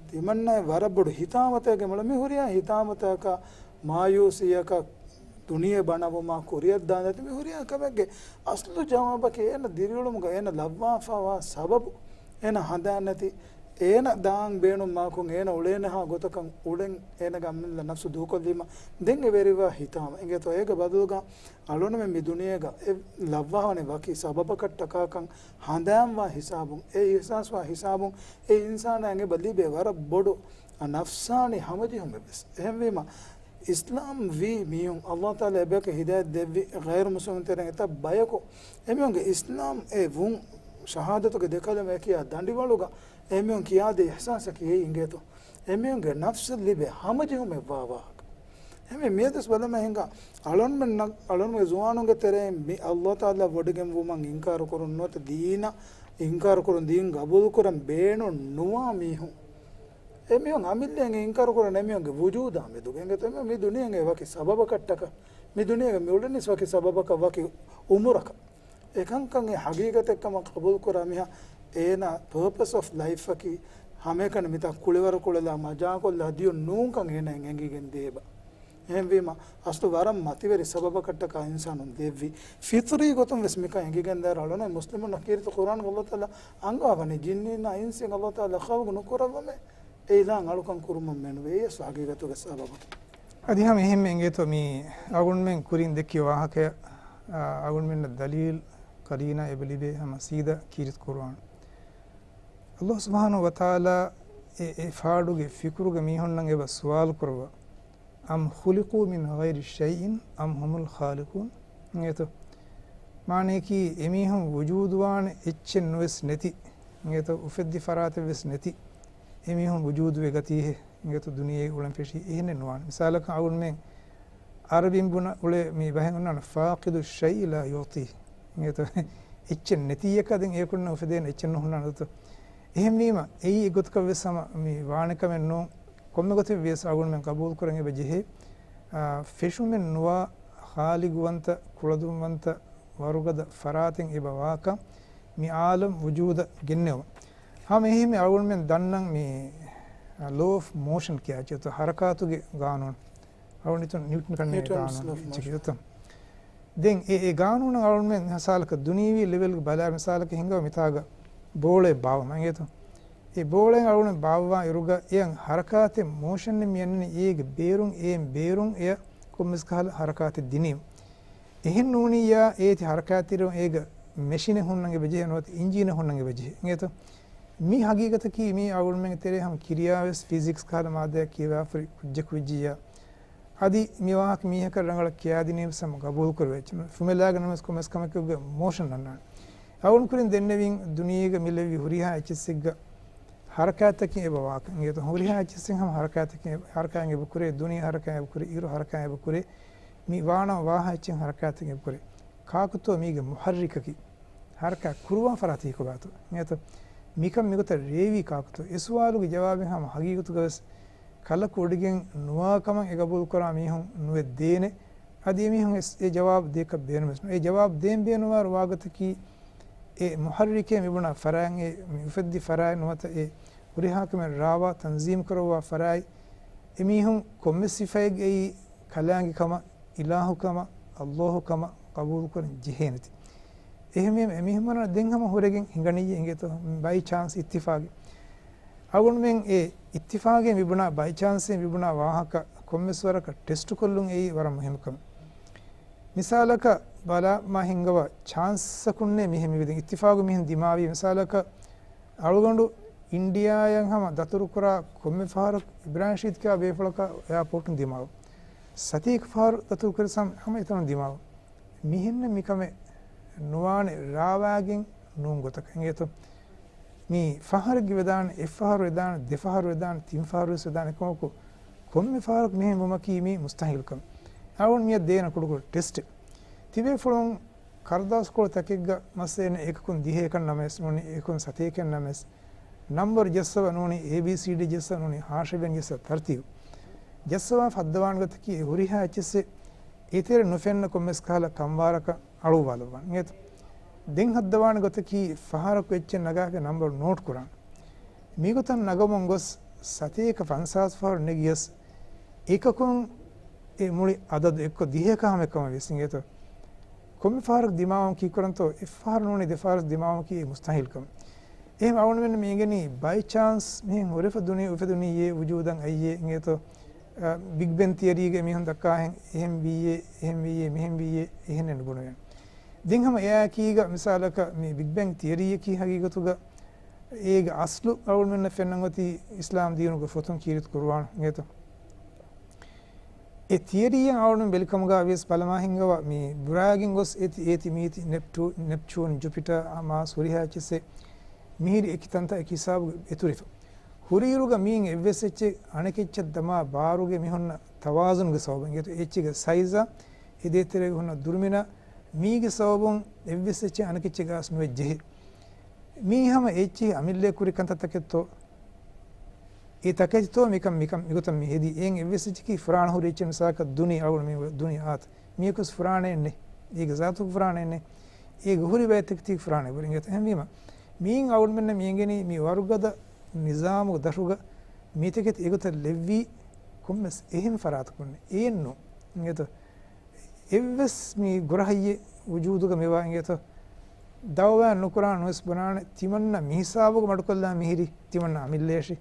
ތިމަންނަޔަށް ވަރަށް ބޮޑު ހިތާމަތަކެއް މި ހުރިހާ ހިތާމަތަކަށް، މާޔޫސީއަކަށް، ދުނިޔެ ބަނަވުމާ، ކުރިއަށްދާން ދަތި މި ހުރިހާ ކަމެއްގެ އަސްލު ޖަވާބަކީ އޭނަ ދިރިއުޅުމުގަ އޭނަ ލައްވާފަވާ ސަބަބު އޭނަ ހަނދާން ނެތި، އޭނަ ދާން ބޭނުން މާކުން އޭނަ އުޅޭނެހާ ގޮތަކަށް އުޅެން އޭނަގެ އަމިއްލަ ނަފްސު ދޫކޮށްލީމަ ދެން އެ ވެރިވާ ހިތާމަ. އިނގޭތޯ އޭގެ ބަދަލުގަ އަޅުގަނޑުމެން މި ދުނިޔޭގަ އެ ލައްވާވަނީ ވަކި ސަބަބަކަށްޓަކާކަން ހަނދާންވާ ހިސާބުން، އެ އިޙްސާސްވާ ހިސާބުން އެ އިންސާނާއަށް އެބަ ލިބޭ ވަރަށް ބޮޑު ނަފްސާނީ ހަމަޖެހުމެއްވެސް. އެހެންވީމަ، އިސްލާމް ވީ މީހުން، އައްލާހު ތަޢާލާ އެބަޔަކަށް ހިދާޔަތް ދެއްވި ޣައިރު މުސްލިމުން ތެރެއިން އެތައް ބަޔަކު އެމީހުންގެ އިސްލާމް އެ ވުން، ޝަހާދަތުގެ ދެކަލިމަ އެ ކިޔާ ދަނޑިވަޅުގަ އެމީހުން ކިޔާދޭ އިޙްސާސަކީ އެއީ އިނގޭތޯ. އެމީހުންގެ ނަފްސަށް ލިބޭ ހަމަޖެހުމެއްވާ ވާހަކަ. އެހެންވެ، މިއަދުވެސް ބަލަމާ ހިނގާ، އަޅުންމެންނަށް، އަޅުންމެ ޒުވާނުންގެ ތެރެއިން މި އައްލާހު ތަޢާލާ ވޮޑިގެން ވުމަށް އިންކާރު ކުރުން ނުވަތަ ދީނަށް އިންކާރު ކުރުން، ދީން ގަބޫލު ކުރަން ބޭނުން ނުވާ މީހުން. އެމީހުން އަމިއްލައިން އިންކާރު ކުރަން އެމީހުންގެ ވުޖޫދާ މެދުގަ. އެނގޭތޯ އެމީހުން މި ދުނިޔެއިން އެ ވަކި ސަބަބަކަށްޓަކާ، މި ދުނިޔޭގަ މި އުޅެނީސް ވަކި ސަބަބަކަށް ވަކި އުމުރަކަށް. އެކަންކަން އެ ހަގީގަތެއްކަމަށް ޤަބޫލުކުރާ މީހާ އޭނާ ޕާޕަސް އޮފް ލައިފްއަކީ ހަމައެކަނި މިތާ ކުޅިވަރު ކުޅެލާ މަޖާކޮށްލާ ދިޔުން ނޫންކަން އޭނާއަށް އެނގިގެން ދޭ އެބަ. އެހެންވީމަ، އަސްލު ވަރަށް މަތިވެރި ސަބަބަކަށްޓަކާ އިންސާނުން ލެއްވި. ފިޠުރީ ގޮތުން ވެސް މިކަން އެނގިގެންދާއިރު އަޅުނެ މުސްލިމުންނަށް ކީރިތި ޤުރްއާނުގަ އައްލާހު ތަޢާލާ އަންގަވާވަނީ ޖިންނީންނާ އިންސީން އައްލާހު ތަޢާލާ ޚަލްޤު ނުކުރައްވަމޭ. އެ އިލާހަށް އަޅުކަން ކުރުމަށް މެނުވޭ. އެއީ އަސްލު ހަގީގަތުގެ ސަބަބަކީ. އަދި ހަމަ އެހެންމެ އިނގޭތޯ މި އަޅުގަނޑުމެން ކުރިން ދެއްކި ވާހަކަޔަށް، އާ، އަޅުގަނޑުމެންނަށް ދަލީލް ޤަރީނާ އެބަ ލިބޭ ހަމަ ސީދާ ކީރިތި ޤުރްއާން. އައްލާހު ސުބްޙާނަހު ވަތަޢާލާ އެ، އެ ފާޑުގެ ފިކުރުގެ މީހުންނަށް އެބަ ސުވާލު ކުރައްވާ، أم خلقوا من غير شيء أم هم الخالقون؟ އިނގޭތޯ؟ މާނަޔަކީ އެމީހުން ވުޖޫދުވާނެ އެއްޗެއް ނުވެސް ނެތި، އިނގޭތޯ އުފެއްދި ފަރާތެއް ވެސް ނެތި އެމީހުން ވުޖޫދުވެ ގަތީހޭ އިނގޭތޯ ދުނިޔޭގަ އުޅެން ފެށީ އެހެނެއް ނުވާނެ. މިސާލަކަށް އަޅުގަނޑުމެން އަރަބިން ބުނަ އުޅޭ މި ބަހެއް އޮންނާނެ ފާޤިދު ޝައި ލާ ޔުޢްޠީ. އިނގޭތޯ އެއްޗެއް ނެތީއަކާ ދެން އެޔަކުންނަށް އުފެދޭނެ އެއްޗެއް ނުހުންނާނެ ދޯ. އެހެންވީމަ އެއީ އެގޮތަކަށް ވެސް ހަމަ މި ވާނެ ކަމެއް ނޫން. ކޮންމެ ގޮތެއް ވިޔަސް އަޅުގަނޑުމެން ގަބޫލު ކުރަން އެބަ ޖެހޭ، އާ، ފެށުމެއް ނުވާ ޚާލިގުވަންތަ، ކުޅަދުންވަންތަ ވަރުގަދަ ފަރާތެއް އެބަ ވާކަން މި އާލަމް ވުޖޫދަށް ގެންނެވުން. ހަމަ އެހެންމެ އަޅުގަނޑުމެން ދަންނަން މި، އާ، ލޯ އޮފް މޯޝަން ކިޔާ އެއްޗެއް ހަރަކާތުގެ ގާނޫނު. އަޅުގަނޑު ނިއުޓަން ކަންނޭނގެ ގާނޫނު އެއްޗެކޭ. ދެން އެ، އެ ގާނޫނަށް އަޅުގަނޑުމެން މިސާލަކަށް ދުނިޔެވީ ލެވެލްގެ ބަލާ މިސާލަކަށް ހިނގާ މިތާގަ ބޯޅައެއް ބާއްވަމާ އިނގޭތޯ. އެ ބޯޅައެއް އަޅުގަނޑު ބާއްވާ އިރުގަ އެއަށް ހަރަކާތެއް މޯޝަނެއް މި އަންނަނީ އޭގެ ބޭރުން، އޭން ބޭރުން އެއަށް ކޮންމެސް ކަހަލަ ހަރަކާތެއް ދިނީމަ. އެހެން ނޫނިއްޔާ އޭތި ހަރަކާތްތެރިވުން އޭގަ މެޝިނެއް ހުންނަން އެބަޖެހޭ ނުވަތަ އިންޖީނެއް ހުންނަން އެބަޖެހޭ އިނގޭތޯ. މި ހަގީގަތަކީ މީ އަޅުގަނޑުމެންގެ ތެރޭ ހަމަ ކިރިޔާވެސް ފިޒިކްސް ކަހަލަ މާއްދާއަށް ކިޔަވާފަރި ކުއްޖަކު ވެއްޖިއްޔާ. އަދި މި ވާހަކަ މީހަކަށް ރަނގަޅަށް ކިޔާދިނީވެސް ހަމަ ގަބޫލު ކުރެވޭ. ފުމެލާގެ ނަމަވެސް ކޮންމެސް ކަމެކެއްގެ މޯޝަން އަންނާނެ. އަޅުގަނޑު ކުރިން ދެންނެވިން ދުނިޔޭގަ މި ލެއްވި ހުރިހާ އެއްޗެއްސެއްގަ ހަރަކާތްތަކެއް އެބަ ވާކަން. އިނގޭތޯ ހުރިހާ އެއްޗެއްސެއް ހަމަ ހަރަކާތްތަކެއް އެބަ، ހަރަކާތް އެބަ ކުރޭ، ދުނިޔެ ހަރަކާތް އެބަ ކުރޭ، އިރު ހަރަކާތް އެބަ ކުރޭ، މި ވާނަމަ ވާހާ އެއްޗެއް ހަރަކާތްތަކެއް އެބަ ކުރޭ. ކާކުތޯ މީގެ މުޙައްރިކަކީ؟ ހަރަކާތް ކުރުވާ ފަރާތަކީ ކޮބާތޯ؟ އިނގޭތޯ މިކަން މިގޮތަށް ރޭވީ ކާކުތޯ؟ އެ ސުވާލުގެ ޖަވާބެއް ހަމަ ހަގީގަތުގަވެސް ކަލަކު ވޮޑިގެން ނުވާ ކަމަށް އެ ގަބޫލުކުރާ މީހުން ނުވެ ދޭނެ. އަދި އެމީހުން އެ ޖަވާބު ދޭކަށް ބޭނުމެއް ނޫން. އެ ޖަވާބު ދޭން ބޭނުންވާ ވާގޮތަކީ އެ މުޙައްރިކޭ މިބުނާ ފަރާތް، އެ މި އުފެއްދި ފަރާތް ނުވަތަ އެ ހުރިހާ ކަމެއް ރާވާ ތަންޒީމް ކުރައްވާ ފަރާތް، އެމީހުން ކޮންމެ ސިފައެއްގައި ކަލާނގެ ކަމަށް، އިލާހު ކަމަށް، އައްލާހު ކަމަށް ޤަބޫލު ކުރަން ޖެހޭނެތީ. އެހެންވީމަ އެމީހުންނަށް ދެން ހަމަ ހުރެގެން ހިނގަނިއްޔޭ އިނގޭތޯ ބައި ޗާންސް އިއްތިފާގެއް. އަޅުގަނޑުމެން އެ އިއްތިފާގެ މިބުނާ ބައި ޗާންސް މިބުނާ ވާހަކަ ކޮންމެސް ވަރަކަށް ޓެސްޓު ކޮށްލުން އެއީ ވަރަށް މުހިންމު ކަމެއް. މިސާލަކަށް ބަލާ މާ ހިނގަވާ ޗާންސަކުންނޭ މިހެން މިވެދިން އިއްތިފާގު މިހެން ދިމާވީ. މިސާލަކަށް އަޅުގަނޑު އިންޑިޔާއަށް ހަމަ ދަތުރުކުރާ ކޮންމެ ފަހަރަކު އިބްރާހިމް ޝީދް ކިޔާ ބޭފުޅަކަށް އެއާޕޯޓުން ދިމާވު. ސަތޭކަ ފަހަރު ދަތުރުކުރިސް ހަމަ އެތަނުން ދިމާވު. މިހެންނެއް މިކަމެއް ނުވާނެ ރާވާގެން ނޫން ގޮތަކަށް. އިނގޭތޯ؟ މީ ފަހަރެއްގެ ވެދާނެ، އެއްފަހަރު ވެދާނެ، ދެފަހަރު ވެދާނެ، ތިން ފަހަރު ވެސް ވެދާނެ. ކަމަކު ކޮންމެ ފަހަރަކު މިހެން ވުމަކީ މީ މުސްތަހީލު ކަމެއް. އަޅުގަނޑު މިއަށް ދޭނަ ކުޑަކުޑަ ޓެސްޓެއް. ތިބޭފުޅުން ކަރުދާސްކޮޅު ތަކެއްގަ މަސް އެން އެކަކުން ދިހައެކަން ނަމަވެސް ނޫނީ، އެކުން ސަތޭކައެއް ނަމަވެސް، ނަމްބަރު ޖައްސަވަ ނޫނީ، އޭ ބީ ސީ ޑީ ޖައްސަވަ ނޫނީ، ހާށިޔަ ބެން ޖައްސަވަ ތަރުތީބު ޖައްސަވާ ހައްދަވާނެ ގޮތަކީ އެ ހުރިހާ އެއްޗެއްސެއް އެތެރެ ނުފެންނަ ކޮންމެސް ކަހަލަ ކަންވާރަކަށް އަޅުއްވާލައްވާނެ. އިނގޭތޯ؟ ދެން ހައްދަވާނެ ގޮތަކީ ފަހަރަކު އެއްޗެއް ނަގާފަ ނަމްބަރު ނޯޓް ކުރާނެ. މިގޮތަށް ނަގަމުން ގޮސް ސަތޭކަ ފަންސާސް ފަހަރު ނެގިޔަސް އެކަކުން އެ މުޅި އަދަދު އެއްކޮށް ދިހައެކަ ހަމައެއްކަމަށް ވިސްނިގޭތޯ. ކޮންމެ ފަހަރަކު ދިމާވަން ކީއްކުރަންތޯ؟ އެއްފަހަރު ނޫނީ ދެފަހަރު ދިމާވަން ކީ މުސްތަހީލް ކަމެއް. އެހެން އަޅުގަނޑުމެން މި އެނގެނީ ބައި ޗާންސް މިހެން ހުރެފަ ދުނިޔެ އުފެދުނީއޭ ވުޖޫދަށް އައިއޭ އިނގޭތޯ. އަ، ބިގް ބެން ތިއަރީގެ މީހުން ދައްކާހެން އެހެން ވީއޭ، އެހެން ވީއޭ، މިހެން ވީއޭ، އެހެންނެއް ނުބުނެވޭނެ. ދެން ހަމަ އެއާއެކީގަ މިސާލަކަށް މި ބިގް ބެން ތިއަރީއަކީ ހަގީގަތުގަ އޭގެ އަސްލު އަޅުގަނޑުމެންނަށް ފެންނަން އޮތީ އިސްލާމް ދީނުގެ ފޮތުން ކީރިތި ޤުރުއާން އިނގޭތޯ. އެ ތިއަރީއަށް އަޅުގަނޑު ބެލިކަމުގަ ވިޔަސް ބަލަމާ ހިނގަވާ މި ބުރާގެން ގޮސް އޭތި، އޭތި މީތި ނެޕްޓޫ-، ނެޕްޗޫން، ޖުޕިޓާ، މާސް ހުރިހާ އެއްޗެއްސެއް މިހިރި އެކި ތަންތައް އެކި ހިސާބުގަ އެތުރިފަ. ހުރިއިރުގަ މީން އެއްވެސް އެއްޗެއް އަނެކެއްޗަށް ދަމާ ބާރުގެ މި ހުންނަ ތަވާޒުންގެ ސަބަބުން އިނގޭތޯ އެއްޗެއްގެ ސައިޒާ އެ ދޭތެރޭގަ ހުންނަ ދުރުމިނާ މީގެ ސަބަބުން އެއްވެސް އެއްޗެއް އަނެކެއްޗެއްގަ އަސް ނުވެ ޖެހޭ. މީ ހަމަ އެއްޗެހި އަމިއްލައަށް ކުރި ކަންތައްތަކެއްތޯ؟ އެ ތަކެތިތޯ މިކަން، މިކަން މިގޮތަށް މި ހެދީ؟ އެއިން އެއްވެސް އެއްޗަކީ ފުރާނަ ހުރި އެއްޗެއް މިސާލަކަށް ދުނި އަޅު މި ދުނި އާތަ. މީކުސް ފުރާނައެއް ނެ. އޭގެ ޒާތު ފުރާނައެއް ނެ. އޭގެ ހުރި ބައެއް ތަކެތި ފުރާނަ ބުރި އިނގޭތަ. އެހެންވީމަ، މީން އަޅުމެންނަށް މި އެނގެނީ މި ވަރުގަދަ ނިޒާމުގެ ދަށުގަ މި ތަކެތި އެގޮތަށް ލެއްވީ ކޮންމެސް އެހެން ފަރާތަކުން ނެ. އޭން ނޫ. އިނގޭތަ. އެއްވެސް މި ގުރަހައްޔެއް ވުޖޫދުގަ މިވާ އިނގޭތޯ؟ ދައުވާ ނުކުރާން ވެސް ބުނާނެ، ތިމަންނަ މިހިސާބުގަ މަޑުކޮށްލާ މިހިރީ، ތިމަންނަ އަމިއްލައަށި.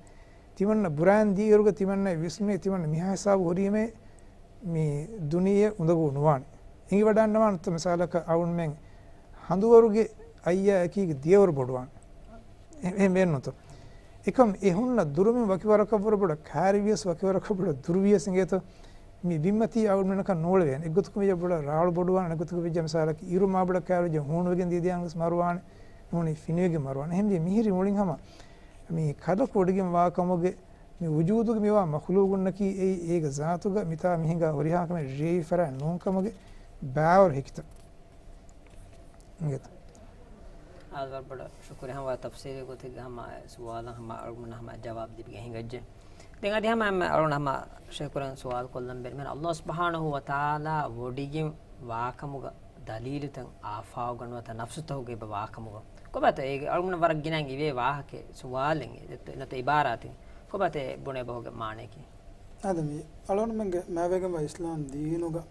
ތިމަންނަ ބުރާން ދިޔައިރުގަ ތިމަންނަ ވިސްނުނީ ތިމަންނަ މިހާ ހިސާބު ހުރީމޭ މި ދުނިޔެ އުނދަގޫ ނުވާނެ. އިނގިވަޑާންނަވާނެތޯ މިސާލަކަށް އަޅުންމެން ހަނދުވަރުގެ އައްޔާއަކީގެ ދިޔަވަރު ބޮޑުވާނެ. އެ-، އެހެން ވޭންނުތޯ؟ އެކަމް އެ ހުންނަ ދުރުމިން ވަކިވަރަކަށްވުރެ ބޮޑަށް ކާރިވިޔަސް ވަކިވަރަކަށް ބޮޑަށް ދުރުވިޔަސް އިނގޭތޯ؟ މި ބިންމަތީ އަޅުމެންނަކަށް ނޫޅެވޭނެ. އެއްގޮތަކުން ވެއްޖެ ބޮޑަށް ރާޅު ބޮޑުވާނެ، އެއްގޮތަކަށް ވެއްޖެ މިސާލަކަށް އިރު މާބޮޑަށް ކާރިވެއްޖެ ހޫނުވެގެން ދިޔަދިޔާން ވެސް މަރުވާނެ. ނޫނީ ފިނިވެގެން މަރުވާނެ. އެހެންވީ މިހިރީ މުޅިން ހަމަ މި ކަލަކު ވޮޑިގެން ވާ ކަމުގެ މި ވުޖޫދުގަ މިވާ މަޚުލޫގުންނަކީ އެއީ އޭގެ ޒާތުގަ މިތާ މިހިނގާ ހުރިހާ ކަމެއް ރޭވި ފަރާތް ނޫން ކަމުގެ ބާވަރު ހެކިތަ؟ އިނގޭތަ؟ އާދެ، ވަރަށް ބޮޑަށް ޝުކުރި. ހަމަ ތަފްސީލީ ގޮތެއްގަ ހަމަ ސުވާލަށް ހަމަ އަޅުގަނޑު ހަމަ ޖަވާބު ލިބިގެން ހިނގައްޖެ. ދެން އަދި ހަމަ އަޅުގަނޑު ހަމަ ޝޭޚުކުރެން ސުވާލު ކޮށްލަން ބޭނުމޭ، ﷲ ސުބްޙާނަހޫ ވަތަޢާލާ ވޮޑިގެން ވާކަމުގަ ދަލީލުތައް އާފާގަ ނުވަތަ ނަފްސުތަކުގަ އެބަ ވާކަމުގަ ކޮބާތޯ އޭގެ އަޅުގަނޑަށް ވަރަށް ގިނައިން އިވޭ ވާހަކަ ސުވާލެއް ނަތަ އިބާރާތެއް ކޮބާތޯ އެ ބުނޭ ބަހުގެ މާނަޔަކީ؟ އާދެ، މި އަޅުގަނޑުމެންގެ މާތްވެގެންވާ އިސްލާމް ދީނުގަ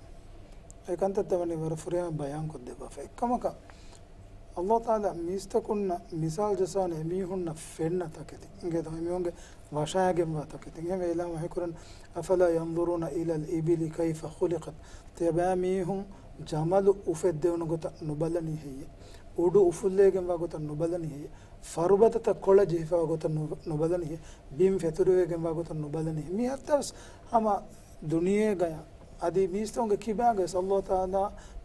އެ ކަންތައްތައް ވަނީ ވަރަށް ފުރިހަމަ ބަޔާން ކޮށްދެއްވާފަ. އެއްކަމަކަށް ﷲ ތަޢާލާ މީސްތަކުންނަށް މިސާލު ޖައްސާނެ އެމީހުންނަށް ފެންނަ ތަކެތި. އިނގޭތޯ އެމީހުންގެ ވަށައިގެންވާ ތަކެތި. އެހެންވެ އިލާހު ވަޙީކުރަން، أفلا ينظرون إلى الإبل كيف خلقت. ތިޔަބައިމީހުން ޖަމަލު އުފެއްދެވުނު ގޮތަށް ނުބަލަނީ ހެއްޔޭ؟ އުޑު އުފުއްލައިގެންވާ ގޮތަށް ނުބަލަނީ ހެއްޔޭ؟ ފަރުބަދަތައް ކޮޅަށް ޖެހިފައިވާ ގޮތަށް ނު-، ނުބަލަނީ ހެއްޔޭ؟ ބިން ފެތުރިވެގެންވާ ގޮތަށް ނުބަލަނީ ހެއްޔޭ؟ މި ހައްތަވެސް ހަމަ ދުނިޔޭގަޔަށް އަދި މީސްތަކުންގެ ކިބާގައި ﷲ ތަޢާލާ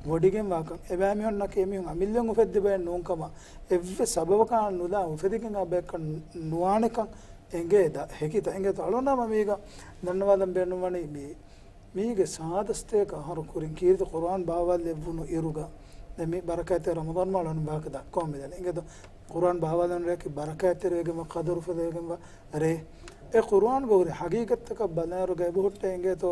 ވޮޑިގެންވާކަން، އެބައިމީހުންނަކީ އެމީހުން އަމިއްލައިން އުފެއްދި ބައެއް ނޫންކަމަށް، އެއްވެސް ސަބަބަކާ ނުލާ އުފެދިގެން އާ ބަޔަކަށް ނުވާނެކަން އެނގޭ ދަ-، ހެކިތަ؟ އިނގޭތޯ އަޅުންނާމަ މީގަ ދަންނަވާލަން ބޭނުންވަނީ މީ، މީގެ ސާދަ ސަތޭކަ އަހަރު ކުރިން ކީރިތި ޤުރުއާން ބާވާލެއްވުނު އިރުގަ، ދެން މި ބަރަކާތްތެރި ރަމަޟާން މަހަށް އަޅުން ބާކަ ދައްކަވަން މިދަނީ. އިނގޭތޯ ޤުރުއާން ބާވާލަން ރެއަކީ ބަރަކާތްތެރިވެގެންވާ ޤަދަރުފުޅުވެގެންވާ ރޭ. އެ ޤުރުއާންގެ ހުރި ޙަޤީޤަތްތަކަށް ބަލާއިރުގަ އެބަހުއްޓޭ އިނގޭތޯ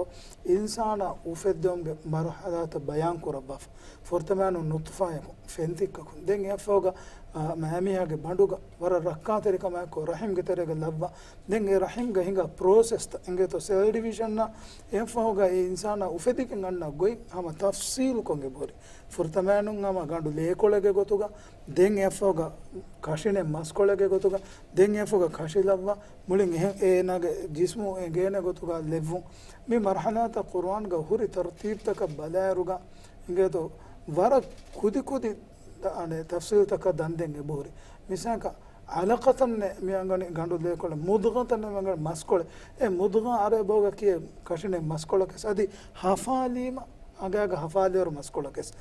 އިންސާނާ އުފެއްދުމުގެ މަރުޙަލާތައް ބަޔާން ކުރައްވާފަ. ފުރަތަމައިނު ނުޠުފާއަކު، ފެންތިއްކަކުން. ދެން އެއަށްފަހުގަ، އާ، މައިމީހާގެ ބަނޑުގަ ވަރަށް ރައްކާތެރިކަމާއެކު ރަޙިމްގެ ތެރޭގަ ލައްވާ. ދެން އެ ރަޙިމްގަ ހިނގާ ޕްރޮސެސްތައް އިނގޭތޯ ސެލް ޑިވިޝަންއަށް އެއަށްފަހުގަ އެ އިންސާނާ އުފެދިގެން އަންނަ ގޮތް ހަމަ ތަފްޞީލުކޮށް އެބަހުރި. ފުރަތަމައިނުން ހަމަ ގަނޑު ލޭކޮޅެއްގެ ގޮތުގަ، ދެން އެއަށްފަހުގަ ކަށިނެއް މަސްކޮޅެއްގެ ގޮތުގަ، ދެން އެއަށްފަހުގަ ކަށި ލައްވާ، މުޅިން އެހެން އޭނާގެ ޖިސްމު އެނގޭނެ ގޮތުގަ ލެއްވުން. މި މަރްޙަލާތައް ޤުރުއާންގަ ހުރި ތަރުތީބްތަކަށް ބަލާއިރުގަ އިނގޭތޯ ވަރަށް ކުދި ކުދި ދަ-، އަނެއް ތަފްޞީލްތަކަށް ދަންދެން އެބަހުރި. މިސާލަކަށް، ޢަލަޤަތަންނޭ މި އަންގަނީ ގަނޑު ލޭކޮޅެއް، މުޟްޣަތަންނޭ މި އަންގަނީ މަސްކޮޅެއް. އެ މުޟްޣާ އަރަބި ބަހުގަ ކިޔޭ ކަށިނެއް މަސްކޮޅަކަސް. އަދި ހަފާލީމަ އަނގައިގަ ހަފާލިވަރު މަސްކޮޅަކަސް.